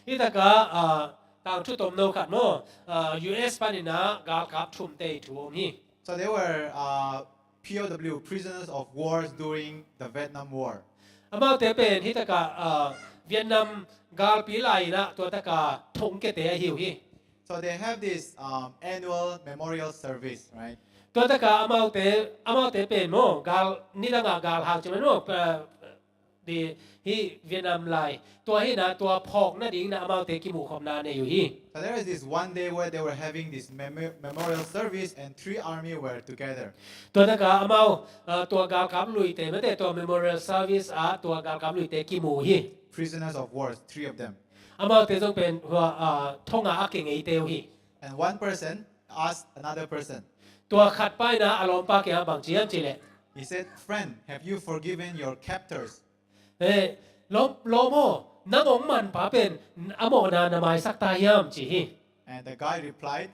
Hi takah uh, tangthu tomno khat maw, uh, U S panin ah galkap thumte thu om hi. So they were uh, P O W, prisoners of wars during the Vietnam War. Amaute pen hi takah uh, Vietnam galpi lai-in ah tua takah thongkiate ahi uh hi. So they have this um, annual memorial service, right? Tua takah amaute, amaute pen maw, gal, nidangah galhang ci man maw, uh, di, hi Vietnam lai. Tua hi na, tua phawk nading na amaute kimuhkhopna nei uh hi. So there is this one day where they were having this memo- memorial service and three army were together. Tua takah amau uh, tua galkap luite mate, tua memorial service ah tua galkap luite kimu uh hi. Prisoners of wars, three of them. Amaute zong pen hua uh, thongah a kingeite uh hi. And one person asked another person. Tua khat paina a lawmpa kiangah bang ci hiam cih leh, He said, "Friend, have you forgiven your captors?" Eh, lawm, lawm aw, nang hong manpa pen a mawhna na maisak ta hiam ci hi. And the guy replied,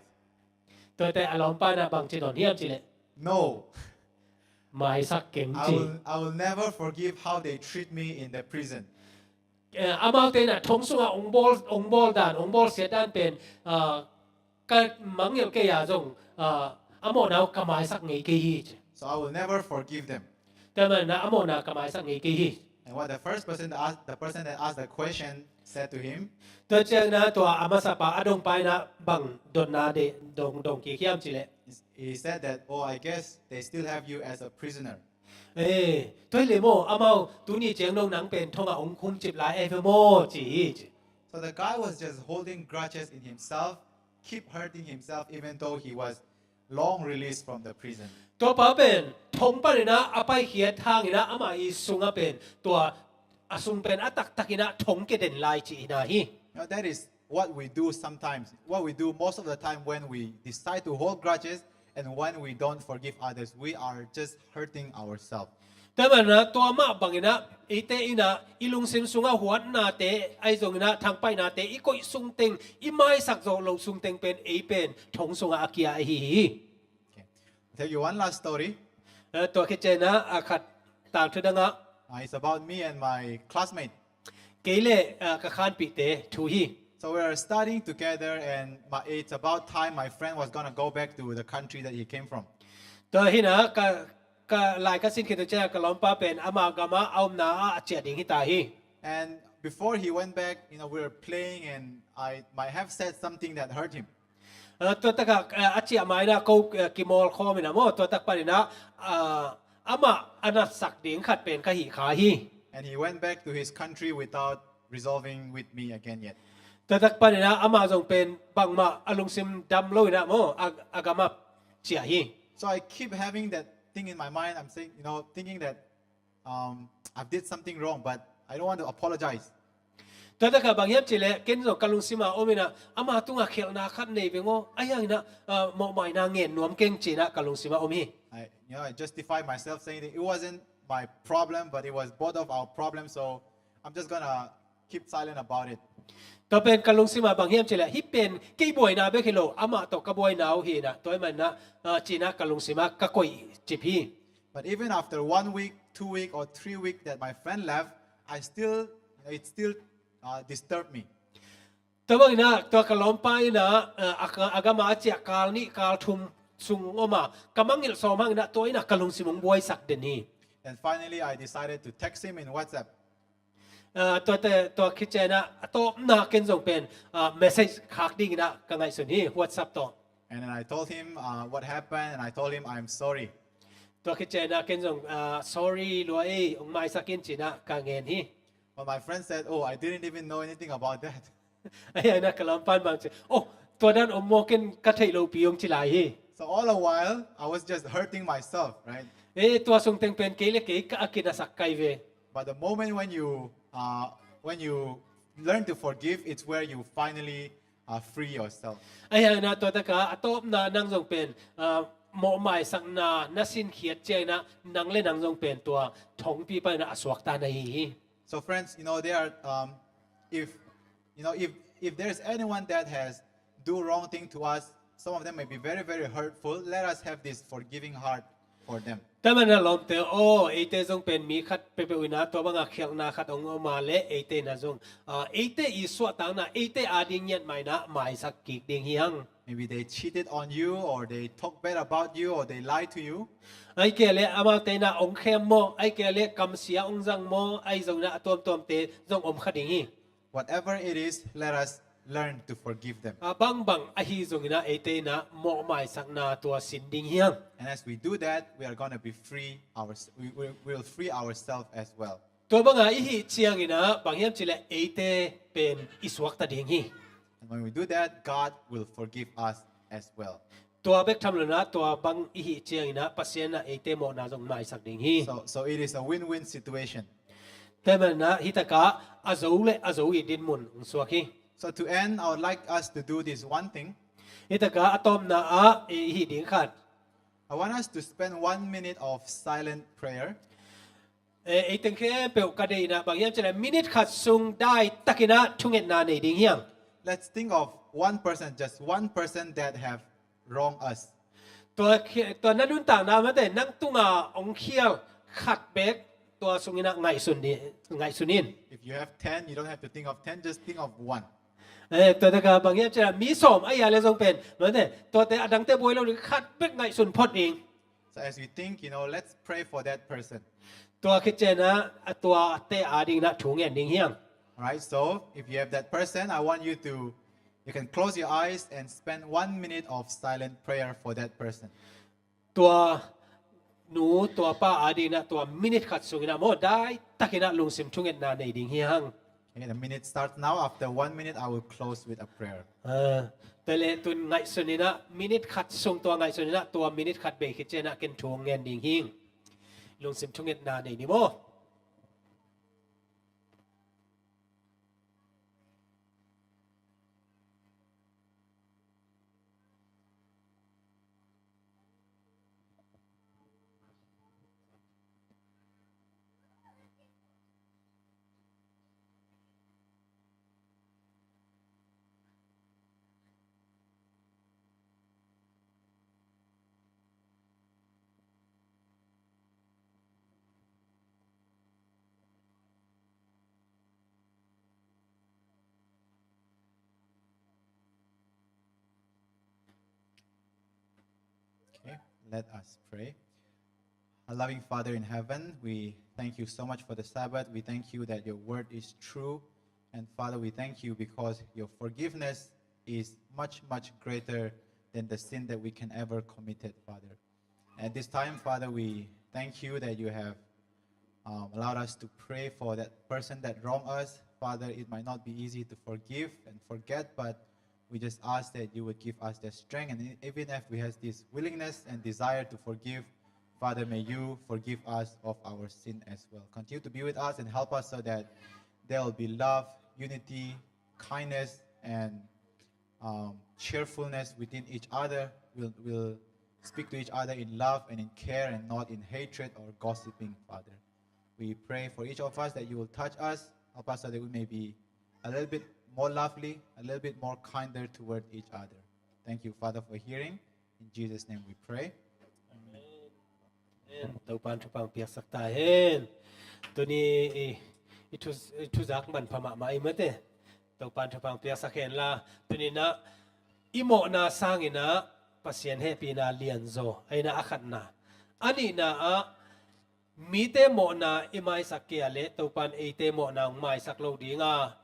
Tuate a lawmpa na bang ci don hiam cih leh, "No, maisak keng I ci. Will, I will never forgive how they treat me in the prison." Eh, amaute na thong sungah hong bawl, hong bawl dan, hong bawlsiat dan pen uh, ka mangngilh kei a zong uh, a mawhna uh ka maisak ngei kei hi ci. So I will never forgive them. Tua manin ah a mawhna ka maisak ngei kei hi. And what the first person that asked, the person that asked the question said to him, Tua ciangin ah tua a masapa a dongpa in ah bang dotna de dong, dong kik hiam cih leh, he said that, "Oh, I guess they still have you as a prisoner." Eh, tua hi leh maw, amau tuni ciang dong nang pen thongah hong khumcip lai ahi ve maw ci hi ci. So the guy was just holding grudges in himself, keep hurting himself, even though he was long released from the prison. Tua pa pen thong panin ah a paikhiat hangin ah amah i sungah pen tua a sung pen a taktakin ah thong kia den lai cihna hi. You know, that is what we do sometimes. What we do most of the time when we decide to hold grudges and when we don't forgive others, we are just hurting ourselves. Tua manin ah tua mah bangin ah eite in ah i lungsim sungah huatnate ahi zongin ah thangpaihnate i koih sungteng, i maisak zo lo sungteng pen ei pen thong sungah a kia ahi hi. Okay. I'll tell you one last story. Eh, tua khit ciangin ah a khat tangthu dangah, Uh, it's about me and my classmate. Kei le uh, ka khanpihte thu hi. So we are studying together, and my, it's about time my friend was gonna go back to the country that he came from. Tua hi in ah ka, ka lai ka sin khit uh ciang ka lawmpa pen ama gamah a omna ah a ciah ding hi ta hi. And before he went back, you know, we were playing, and I might have said something that hurt him. Uh, tua takah uh, a ciah ma in ah ko uh, kimawl khawm in ah maw, tua tak panin ah uh, amah a natsak ding khat pen ka hih kha hi. And he went back to his country without resolving with me again yet. Tua tak panin ah amah zong pen bangmah a lungsim dam lo in ah maw, a, a gamah ciah hi. So I keep having that thing in my mind. I'm saying, you know, thinking that um, I did something wrong, but I don't want to apologize. Tua takah bang hiam cih leh ken zong ka lungsim ah om in ah ama tungah khelhna khat nei veng aw, ahi hangin ah uh, mawhmaina ngen nuam keng ci in ah ka lungsim ah om hi. I, you know, I justify myself saying that it wasn't my problem, but it was both of our problems. So I'm just gonna keep silent about it. Tua pen ka lungsim ah bang hiam cih leh hih pen kei buaina bek hi lo, amah tawh ka buaina uh hi in ah, tua ahih manin ah uh, ci in ah ka lungsim ah ka koihcip hi. But even after one week, two week, or three week that my friend left, I still, it still uh, disturbed me. Tua bangin ah tua ka lawmpa in ah uh, a, a gamah a ciah kal nih kal thum sung om a, ka mangngilh sawm hangin ah tua in ah ka lungsim hong buaisak den hi. And finally, I decided to text him in WhatsApp. Uh, tua, tua, tua khit ciangin ah a tawpna ken zong pen uh, message khak dingin ah ka ngaihsun hi, WhatsApp tawh. And then I told him uh, what happened, and I told him I'm sorry. Tua khit ciangin ah ken zong uh, sorry lua ei, hong maisak in ci in ah ka ngen hi. But my friend said, "Oh, I didn't even know anything about that." Ahi hangin ah ka lawmpa in bang ci, oh, tua dan om maw, ken ka theih lopi, hong ci lai hi. So all the while, I was just hurting myself, right? Eh, tua sungteng pen kei le kei ka a kinasak kai ve. But the moment when you uh, when you learn to forgive, it's where you finally uh, free yourself. Ahi hangin ah tua takah a tawpna nang zong pen uh, mawhmaisakna na sinkhiat ciangin ah nang le nang zong pen tua thongpi panin ah a suakta na hi hi. So friends, you know, there are, um, if, you know, if, if there's anyone that has do wrong thing to us, some of them may be very, very hurtful. Let us have this forgiving heart for them. Tua manin ah lawmte aw, eite zong pen mi khat peuhpeuh in ah tua banga khialhna khat hong om a leh eite in ah zong, ah, eite i suahtakna, eite ading ngiat mah in ah maisak kik ding hi hang. Maybe they cheated on you, or they talk bad about you, or they lie to you. Ahih kei leh amaute in ah hong khem maw, ahih kei leh kamsia hong zang maw, ahi zongin ah a tuamtuamte zong om kha ding hi. Whatever it is, let us learn to forgive them. A bangbang ahi zongin ah eite in ah mawhmaisakna tua sin ding hi hang. And as we do that, we are gonna be free ours-, we, we, we will free ourselves as well. Tua banga i hih ciangin ah bang hiam cih leh eite pen i suakta ding hi. And when we do that, God will forgive us as well. Tua bek tham lo in ah tua bang i hih ciangin ah Pasian in ah eite mawhna zong maisak ding hi. So, so it is a win-win situation. Tua manin ah hi takah a zo le a zo i dinmun hong suak hi. So to end, I would like us to do this one thing. Hi takah a tawpna ah i hih ding khat. I want us to spend one minute of silent prayer. Eh, ei teng khempeuh ka deihna bang hiam cih leh minute khat sung daitakin ah thungetna nei ding hi hang. Let's think of one person, just one person that have wronged us. Tua khi-, tua na nuntakna mate, nang tunga hong khial khat bek tua sungin ah ngaihsun di, ngaihsun in. If you have ten, you don't have to think of ten, just think of one. Eh, tua takah bang hiam cih leh mi sawm a hia leh zong pen mate, tuate a dangte buai lo ding, khat bek ngaihsun phot ding. So as we think, you know, let's pray for that person. Tua khit ciangin ah a tuate adingin ah thu ngen ding hi hang. All right, so if you have that person, I want you to, you can close your eyes and spend one minute of silent prayer for that person. Tua nu, tua pa adingin ah tua minute khat sungin ah maw, daitakin ah lungsim thungetna nei ding hi hang. Okay, the minute starts now. After one minute, I will close with a prayer. Ah, tua leh tun ngaihsun in ah, minute khat sung tua ngaihsun in ah, tua minute khat bei khit ciangin ah ken thu ngen ding hi. Lungsim thungetna nei ni maw. Okay, let us pray. Our loving Father in heaven, we thank you so much for the Sabbath. We thank you that your word is true. And Father, we thank you because your forgiveness is much, much greater than the sin that we can ever committed, Father. At this time, Father, we thank you that you have, um, allowed us to pray for that person that wronged us. Father, it might not be easy to forgive and forget, but we just ask that you would give us the strength, and e-, even if we have this willingness and desire to forgive, Father, may you forgive us of our sin as well. Continue to be with us and help us so that there will be love, unity, kindness, and, um, cheerfulness within each other. We'll, we'll speak to each other in love and in care and not in hatred or gossiping, Father. We pray for each of us that you will touch us, help us so that we may be a little bit more lovely, a little bit more kinder toward each other. Thank you, Father, for hearing. In Jesus' name we pray. Amen. Amen. Topan thupha piaksak ta hen. Tuni i, i thu, i thuzak manpha mahmah i mate. Topan thupha piaksak hen la. Tuni in ah i mawhna sangin ah Pasian hehpihna lianzaw. Ahi in ah a khatna. A nihna ah mite mawhna i maisak kei a leh Topan eite mawhna hong maisak lo ding a,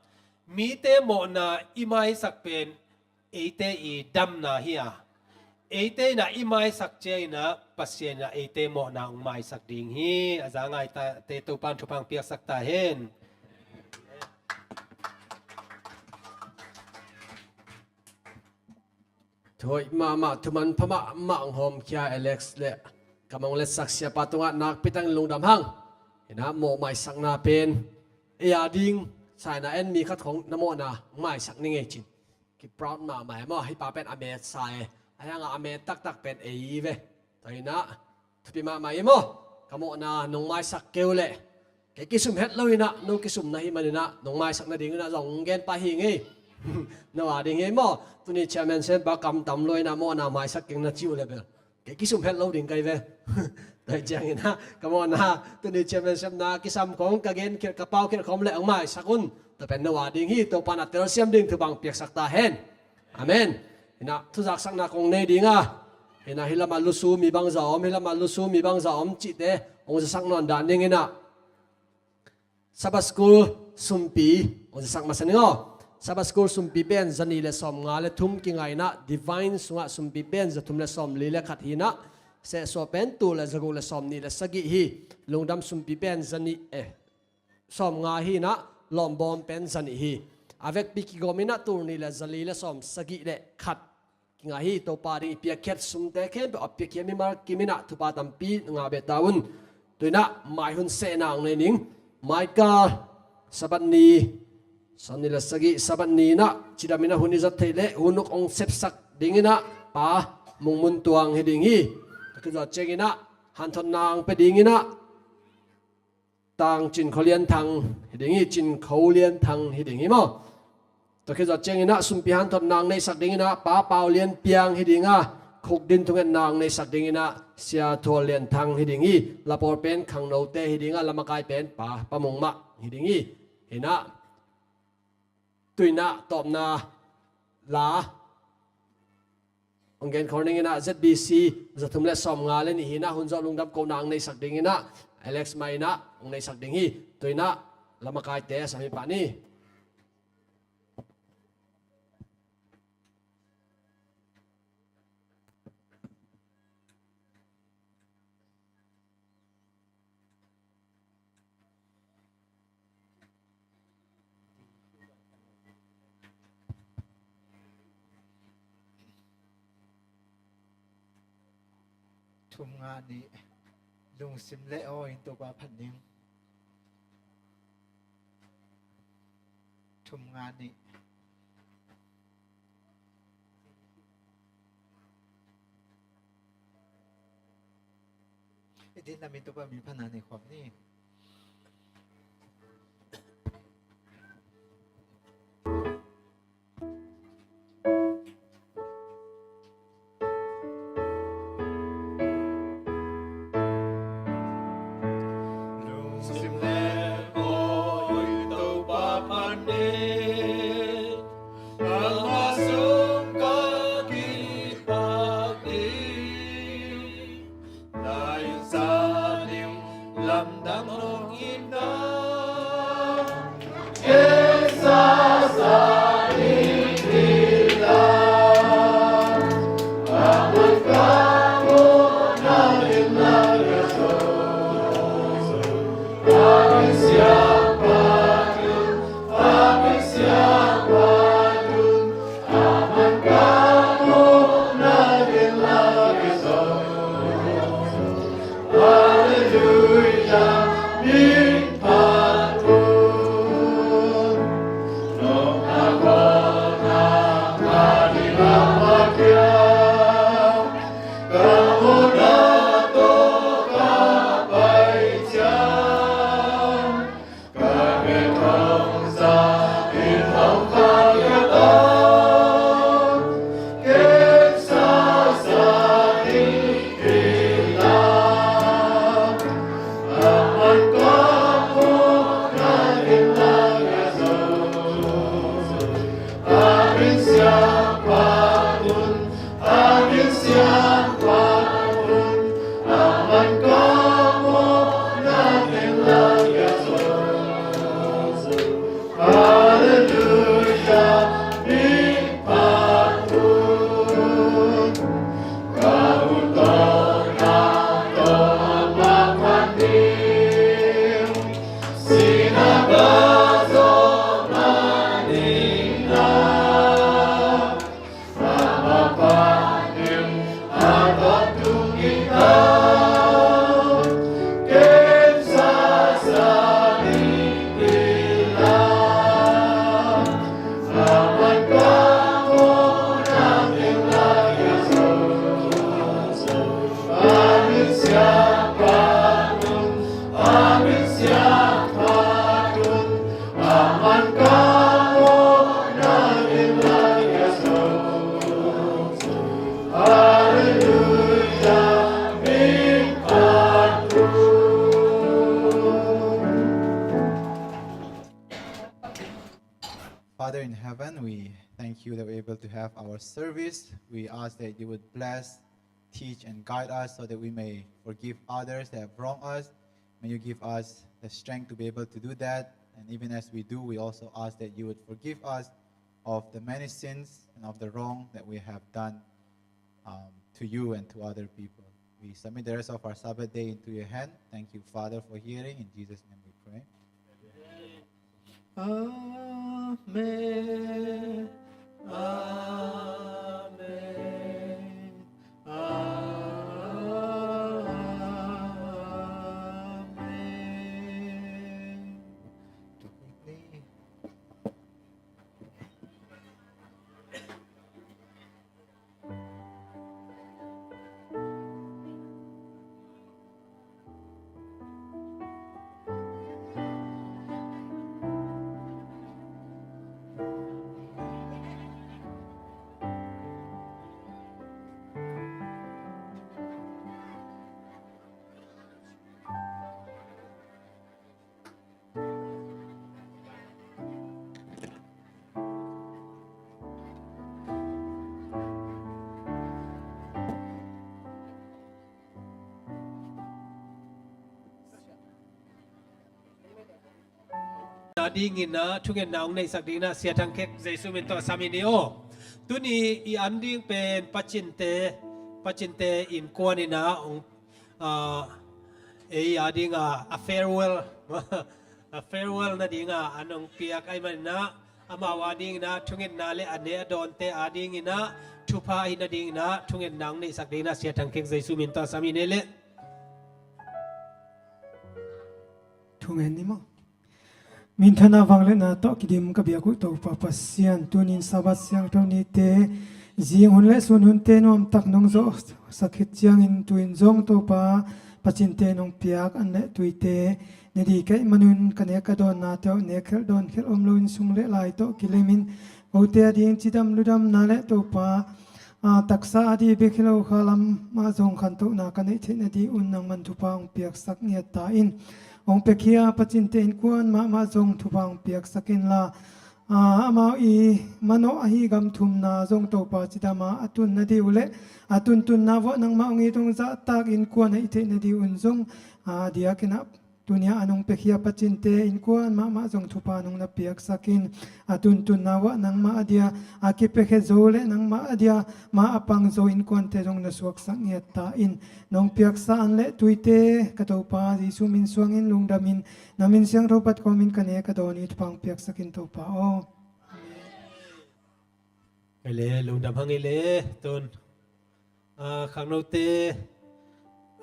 mite mawhna i maisak pen eite i damna hi a, eite in ah i maisak ciangin ah Pasian in ah eite mawhna hong maisak ding hi. A za ngai tate Topan thupha piaksak ta hen. Thu hoih mahmah, thu manpha mahmah hong hawmkhia Alex le ka mong letsak siapa tungah nakpi takin lungdam hang. Hi in ah mawhmaisakna pen ei a ding, sa in ah en mi khat khong na mawhna maisak ni ngei cin. Ki proud mahmah e maw, hih pa pen a met sa e. A hiang a a met taktak pen ei ve. Tua hi in ah thupi mahmah hi maw. Ka mawhna nong maisak kei uh leh Kei kisum het lo inah, no kisum na hi maninah, nong maisak nadinginah zong gen pah hi ngei. No a ding hi maw? Tuni chairman sem pa kam tam lo inah maw, na maisak keng na ci uh le bel. Kei kisum het lo ding kai ve. Tua hi cianginah ka mawhna, tuni chairman sem na kisam khong ka gen khiat, ka pau khiat khawm le hong maisak un. Tua pen no a ding hi, Topa na telsiam ding thu bang piaksak ta hen. Amen. Inah thuzaksakna kong nei dinga, inah hi lamah lusu mi bangza om, hi lamah lusu mi bangza om cihte hong zasak nawn dan dinginah Sabbath School sumpi hong zasak masa ning aw. Sabbath School sumpi pen zanih le sawmnga le thum kingainah, Divine sungah sumpi pen zathum le sawmli le khat hinah, sehsuah pen tul le zaguk le sawmnih le sagih hi. Lungdam sumpi pen zanih, eh, sawmnga hinah, lawmbawm pen zanih hi. A vekpi kigawm inah tul nih le zali le sawmsagih le khat kinga hi. Topa ding i piakkhiat sumte khempeuh a piakkhiat mimal kim inah thupha tampi ngah beh ta un. Tuinah mai hun sehna hong nei ning. Maika Sabbath ni, sawmnih le sagih Sabbath ni inah cidam inah hun i zat theih leh hun uk hong sepsak dinginah Pa Mung Mun Tuang hi ding hi. Tua khit zawh cianginah hanthotna hong pia dinginah Tang Cin Kho Lian Thang hi ding hi, Cin Kho Lian Thang hi ding hi maw? Tua khit zawh cianginah sumpi hanthotna hong neihsak dinginah Pa Pau Lian Piang hi dinga, khukdin thungetna hong neihsak dinginah Sia Thual Lian Thang hi ding hi. Lapawl pen khangnote hi dinga, lamakai pen Pa, Pa Mung Mah hi ding hi. Hinah tuinah tawpna la hong gen khol ninginah Z B C zathum le sawmnga le nih hinah hun zawh lungdam kohna hong neihsak dinginah Alex Mai inah hong neihsak ding hi. Tuinah lamakaite a sam hi pah ni. Thum nga nih. Lungsim le aw in Topa phat ning. Thum nga nih. I din lamin Topa min phatna nei khawm ni. Lungsim le aw in Topa phat ni. Ama sung ka kipak ding. Lainsa ding lamdang lo kita. Kesa sa ding kita. Aman ka mo na ding na ya so. Amin siapa ding. Father in heaven, we thank you that we're able to have our service. We ask that you would bless, teach, and guide us so that we may forgive others that have wronged us. May you give us the strength to be able to do that. And even as we do, we also ask that you would forgive us of the many sins and of the wrong that we have done, um, to you and to other people. We submit the rest of our Sabbath day into your hand. Thank you, Father, for hearing. In Jesus' name we pray. Amen. Amen. Amen. Adingin ah thungetna hong neihsak dingin ah Sia Thang Khek Jesu min tawh sam hi ni aw. Tuni i an ding pen Pacinte, Pacinte innkuan in ah hong, ah, ei ading a, a farewell, a farewell nading a an hong piak ahih manin ah amau adingin ah thungetna le a ne a dawnte adingin ah thupha ahi nadingin ah thungetna hong neihsak dingin ah Sia Thang Khek Jesu min tawh sam hi ni leh. Thungen ni maw? Minthanna vangliatna tawh kidim ka biak uh Topa Pasian, tunin Sabbath siangtho nite zing hun le sun hunte nuamtak nong zawhsak khit ciangin tuin zong Topa Pacinte nong piak an le tuite ne ding ka hih manun ka nek ka dawnnate uh nek khelh dawn khelh om loin sung le lai tawh kilemin kote ading cidam ludamna le Topa, a, taksa ading bek hi lo kha lam mah zong khantohna ka neih theih nading un nangman thupha hong piaksak ngiat ta in. Hong piakhia Pacinte innkuan mahmah zong thupha hong piaksak inla, a, amau i manawh ahi gam thumna zong Topa cidam a a tun nading uh le a tuntunna vuah nangmah hong it hong zahtak innkuan ahih theih nading un zong, a, diakin ah tuni a nong piakhia Pacinte innkuan mahmah zong thupha nong na piaksak in, a tuntunna vuah nangmah adia a kipiakhia zo le nangmah adia ma a pang zo innkuante zong na suaksak ngiat ta in. Nong piaksa an le tuite ka Topa Jesu min suangin lungdamin na min siangtho pat kawmin ka nek ka dawn hi, thupha hong piaksak in Topa aw. Amen. Ka le lungdam hang hi le tun. A, khangnote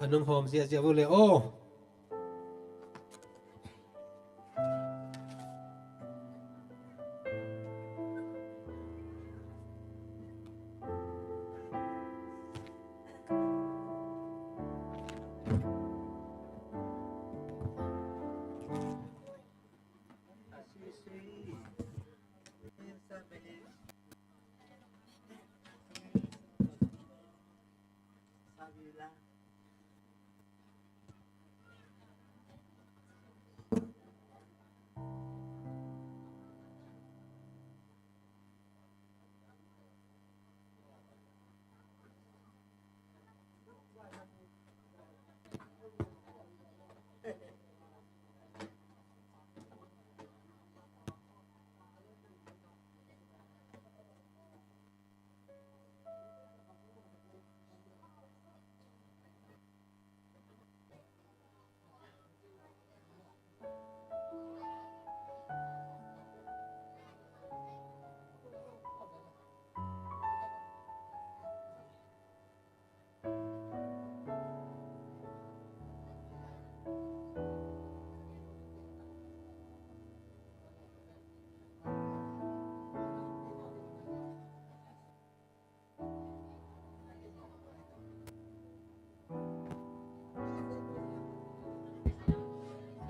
a nung hawm ziahziah vo le aw.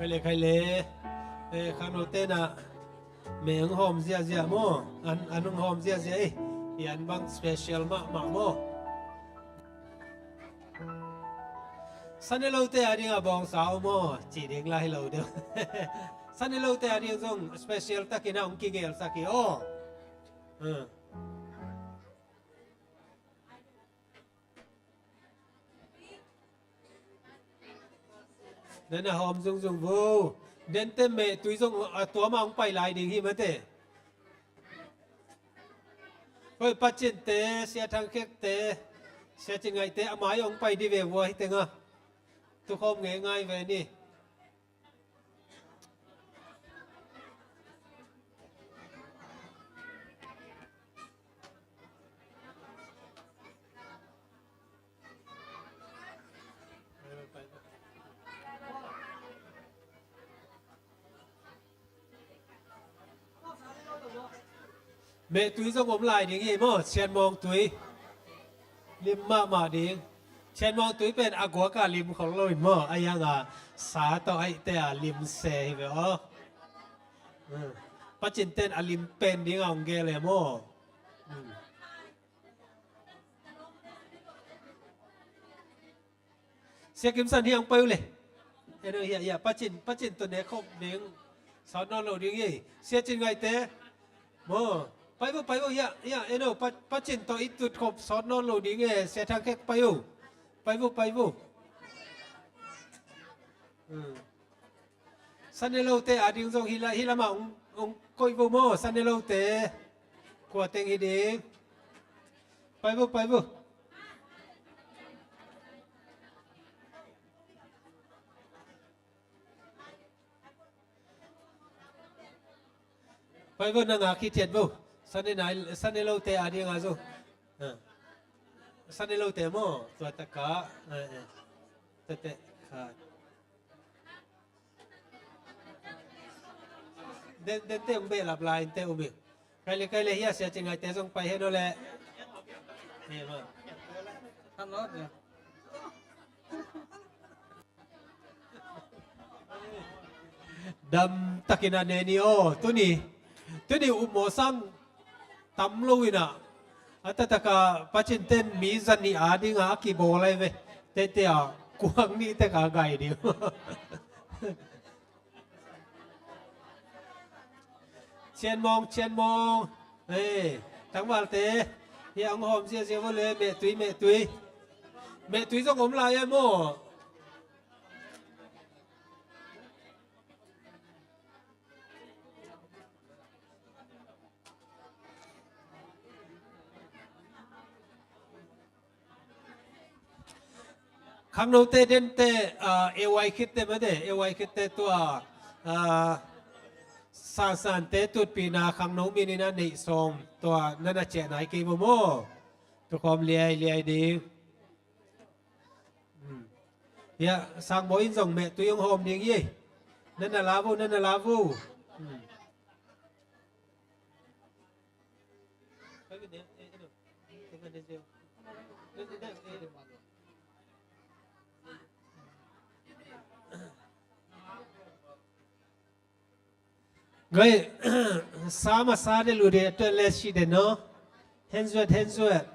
Khai le, khai le. Eh, khangnote na Meh hong hawm ziahziah maw? An, an hong hawm ziahziah ei. Hi an bang special mahmah maw? Sane lote a ding a bawngsa aw maw? Ci ding lai lo deuh. Sane lote a ding zong special takin a hong kigelsak hi aw. Nana hawm zungzung vo. Dente meh tui zong a tuama hong pai lai ding hi mate. Hoi, Pacinte, Sia Thang Khekte, Sia Cin Ngaihte a mai hong pai di ve vua hi tenga. Tukhawm ngei ngai ve ni. Meh tui zong om lai ding hi maw, Chianmawng tui. Lim mahmah ding. Chianmawng tui pen a guak a lim khol lo in maw, a yang a sa tawh aihte a lim se hi ve aw. Pacin ten a lim pen ding a hong gel e maw. Sia Kim San hiang pai uh le. Eno hiah, hiah, Pacin, Pacin tawh ne khop ding. Sawt nawn lo ding hi. Sia Cin Ngaihte. Maw. Pai vo, pai vo, hiah, hiah, eno, Pa, Pacin tawh i tut khop sawt nawn lo ding e. Sia Thang Khek pai uh. Pai vo, pai vo. Hmm. Sane lote a ding zong hi la, hi lamah hong, hong koih vo maw, sane lote. Kua teng hi ding. Pai vo, pai vo. Pai vo, na ngak hi thiat vo. Sane nai, sane lote a ding a zong. Ha. Sane lote maw, tua taka. Eh, eh. Tete, khat. Den, den te hong behlap lai in te um hi. Kai le, kai le, hiah Sia Cin Ngaihte zong pai hen aw le. Dam takin a ne ni aw, tuni. Tuni upmawh sang tam lo in ah. A taktak a Pacin ten mi za nih a ding a kibawl lai ve. Tete a kuang nih tek a gai ding. Chianmawng, Chianmawng. Hei, tangvalte. Hiah hong hawm ziahziah vo le, meh tui, meh tui. Meh tui zong om lai e maw. Khangnote dente, ah, A Y khitte mate, A Y khitte tua, ah, sansante tutpihna khangno minin a neih sawm tua nana ciah nai kei maw maw. Tukhawm liai liai ding. Hmm. Hiah, Sangbawi in zong meh tui hong hawm ding hi. Nana la vo, nana la vo. Hmm. Gai, sa masa de lu de, tua le si de no. Henzuet, henzuet.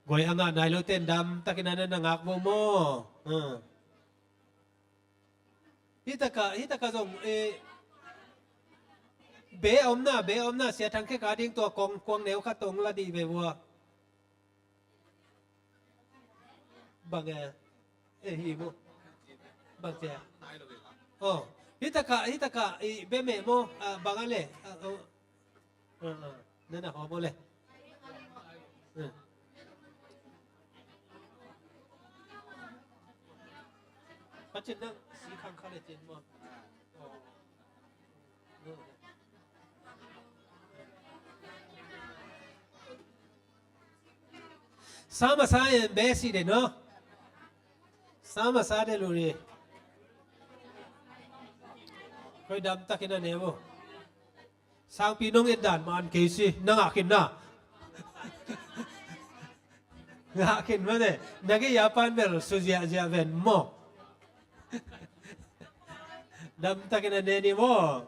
Goi a ngah nai lo ten dam takin a na ngak vo maw? Hi takah, hi takah zong, eh, be a omna, be a omna, Sia Thang Khe ka ding tua kong kuang neu khat tong la dih ve vua. Bang e, eh, hi mu. Bang cia. Oh, hi takah, hi takah, i be meh maw, ah, bang a le. Ah, oh. Ah, ah. Nana hawm aw le. Ah. Pacin nang si khang kha le cin maw. Oh. Sa masa en be si de no. Sa masa de lu ni. Koi dam takin a ne maw. Sangpi nong et dan man kei si, na ngah khin na. Ngah khin mah ne, na gei a pan bel su ziahziah ven maw. Dam takin a ne ni maw.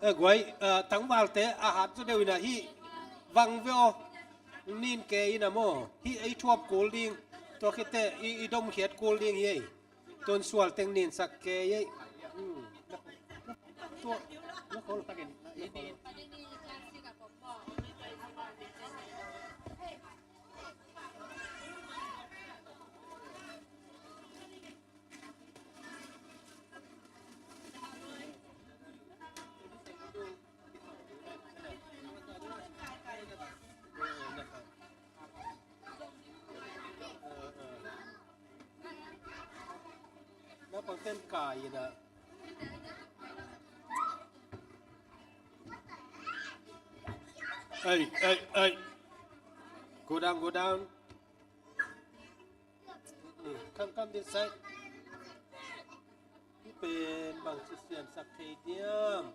Eh, guai, eh, tangvalte a hat zaw deuh in ah hih vang ve aw. Nin ke in ah maw. Hih ei thuap kul ding. Tua khit teh i, i domkhiat kul ding hi ei. Tun sual teng nin sak ke ei. Hmm. Tua, na khol. Naupangte'n kai in ah. Ei, ei, ei. Go down, go down. Come, come this side. Hih pen bangci siansak thei diam?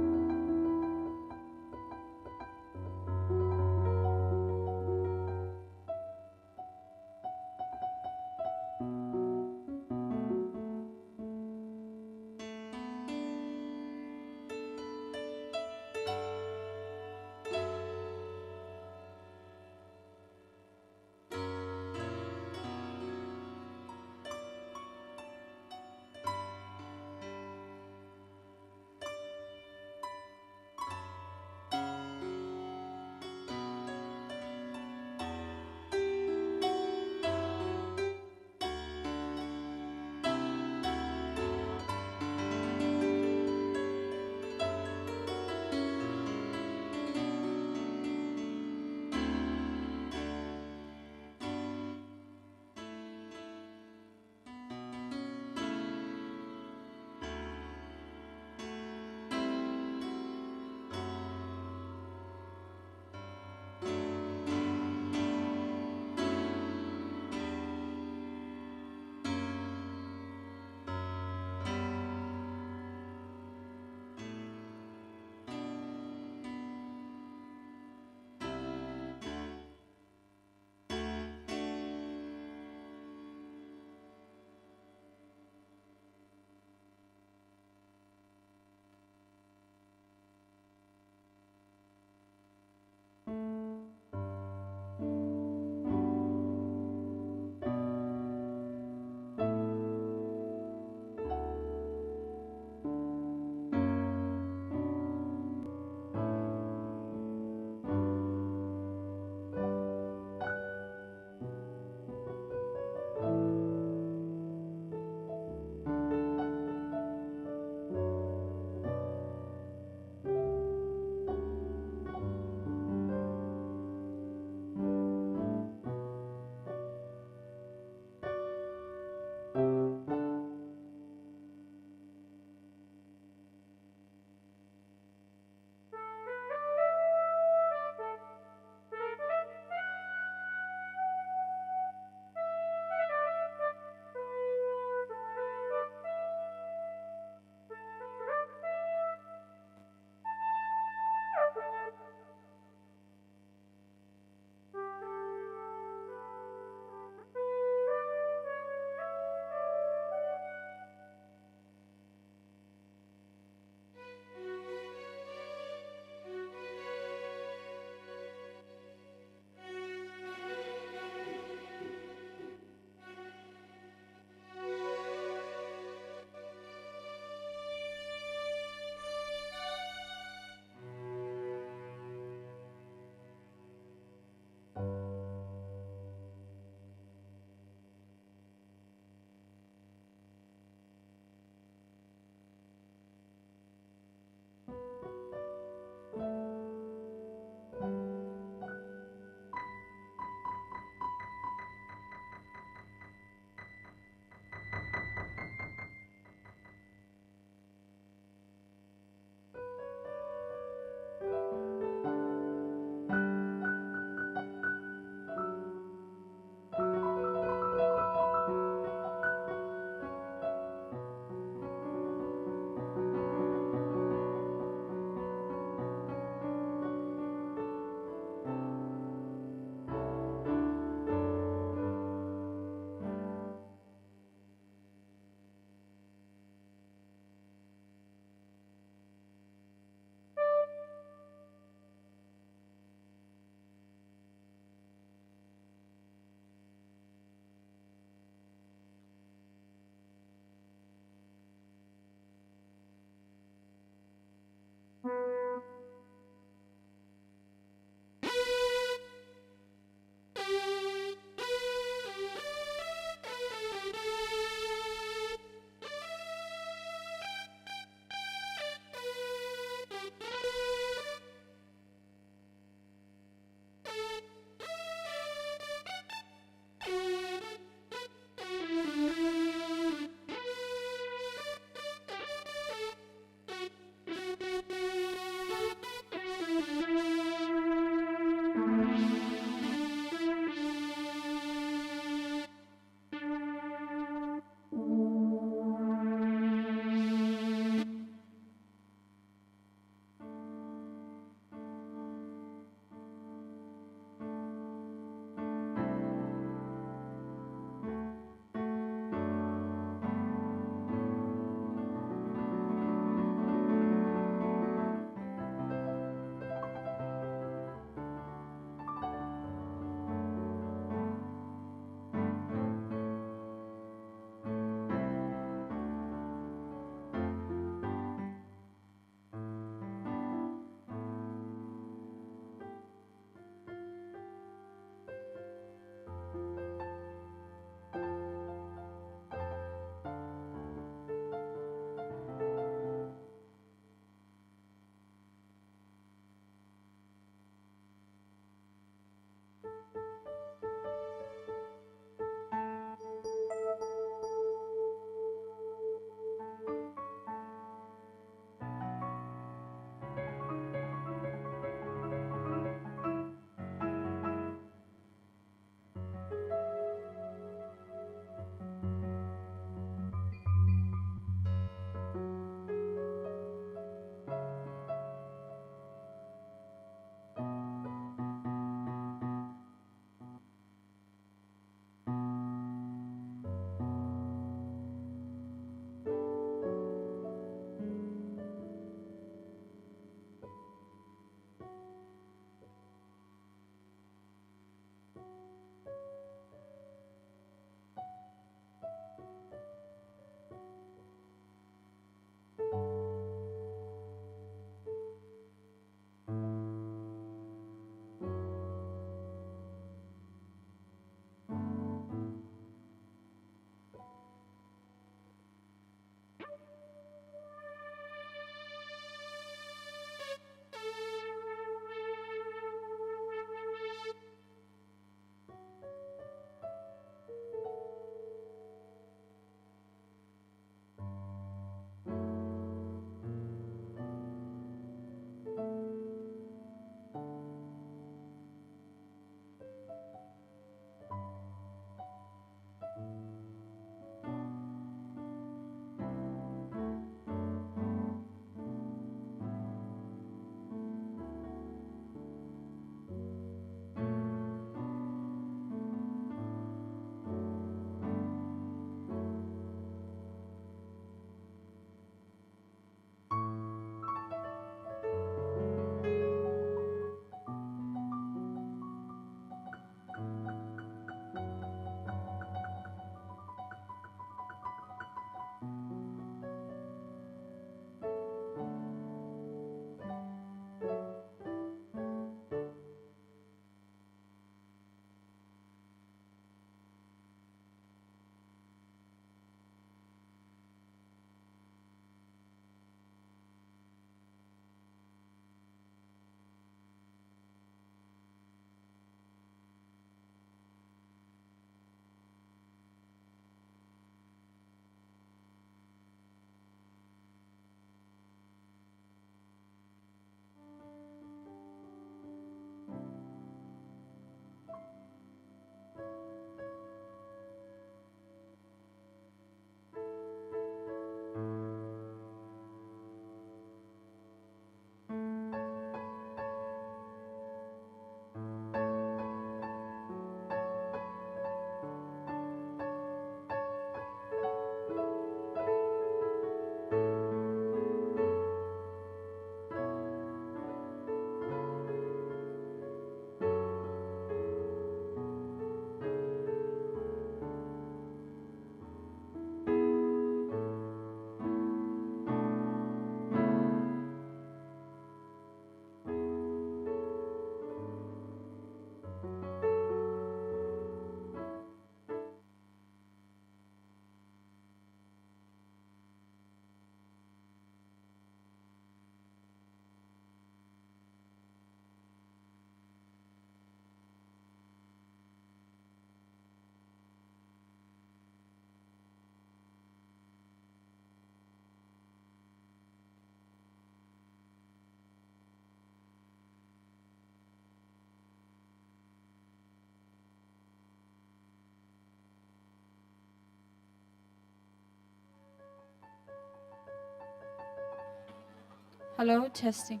Hello, testing.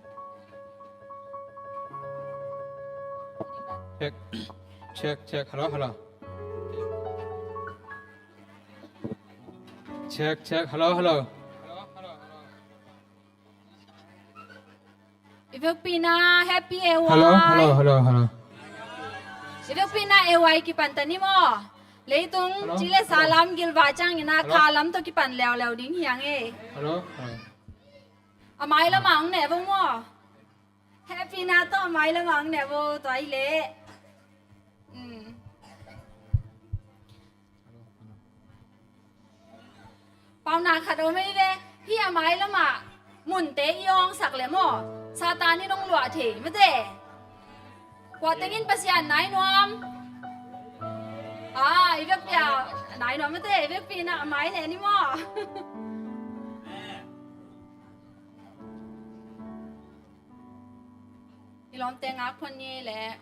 Check, check, check. Hello, hello. Check, check. Hello, hello. I vekpi in ah Happy A Y. Hello, hello, hello, hello. I vekpi in ah A Y kipan ta ni maw. Leitung ci le sa lam gilvah ciangin ah kha lam tawh kipan leuleu ding hi hang e. Hello, hello. A mai lamah hong neh vo maw. Happy in ah tawh a mai lamah hong neh vo, tua hi leh. Mm. Pauna khat om ei ve, hih a mai lamah munte i awngsak leh maw, Satan in hong luah thei mate. Kua tengin Pasian nai nuam? Ah, i vekpi ah nai nuam mate, i vekpi in ah a mai neh ni maw. I lawmte ngak phot ni leh.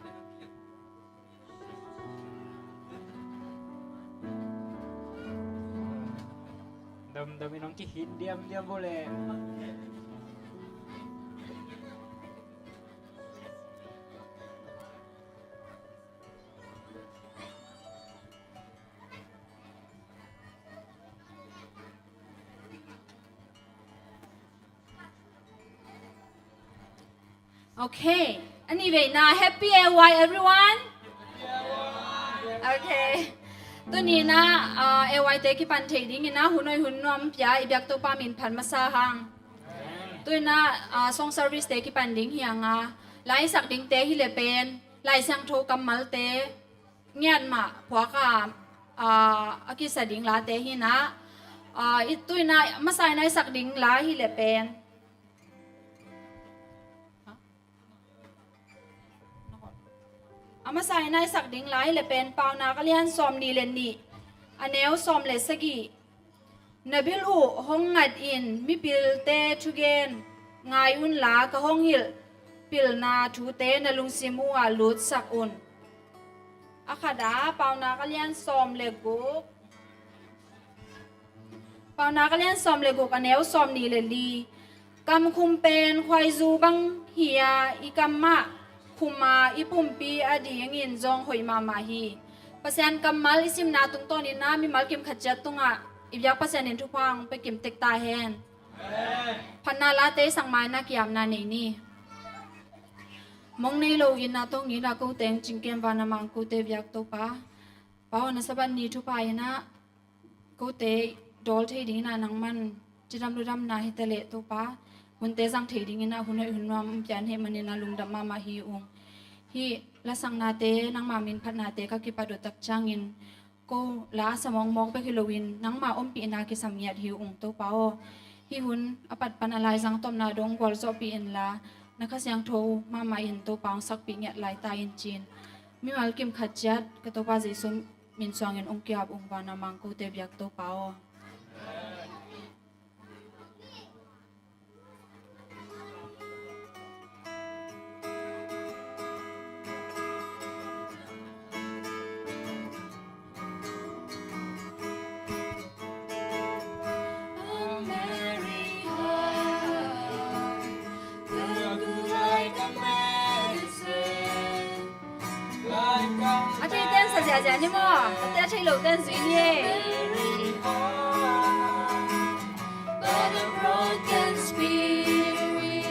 Damdam in hong kihit diamdiam bo leh. Okay. A nih veina, Happy A Y, everyone. Okay. Tuni in ah, ah, A Y te kipan theih dingin ah hun hoih hun nuam pia i biak Topa min phat masa hang. Tu in ah, ah, song service te kipan ding hi hang a, la i sak dingte hi leh pen Lai Siangtho kammalte ngiat mah phuak a, ah, a kisa ding late hi in ah, ah, i tu in ah masa in ah i sak ding la hi leh pen. A masa in ah i sak ding la hi leh pen Paunak a lian sawmnih le nih, a neu sawm le sagih. Na bil uh hong ngat in mipilte thugen ngai unla, ka hong hilh pilna thute na lungsim uhah lutsak un. A khat ah Paunak a lian sawm le guk. Paunak a lian sawm le guk, a neu sawmnih le li. Kamkhum pen khuaizu bang hi a, i kam mah khum a, i pumpi adingin zong hoih mahmah hi. Pasian kammal i simna tungtawnin ah mimal kim khat ciat tungah i biak Pasian in thupha hong pia kim tek ta hen. Phatna late i sak ma-in ah ki-apna nei ni. Mong nei lo in ah tawng in ah kote hong cingkem, van a mang kote biak Topa. Pa aw, na Sabbath ni thupha in ah kote dawl thei dingin ah nangman cidam ludamna hi ta leh Topa, hunte zang thei dingin ah hun hoih hun nuam hong piak hih manin ah lungdam mahmah hi ung. Hih lasaknate, nangma min phatnate ka kipat uh tak ciangin ko la a sa mawkmawk bek hi loin nangma ompihna kisam ngiat hi ung Topa aw. Hih hun a pat pan a laizang tawpna dong gualzawhpih inla, na Kha Siangtho mahmah in Topa hong sakpih ngiat lai ta in ci-in mimal kim khat ciat ka Topa Jesu min suangin hong ki-ap ung, van a mang kote biak Topa aw. A theite'n sa ziahziah ni maw? A thei lo te'n zui ni e.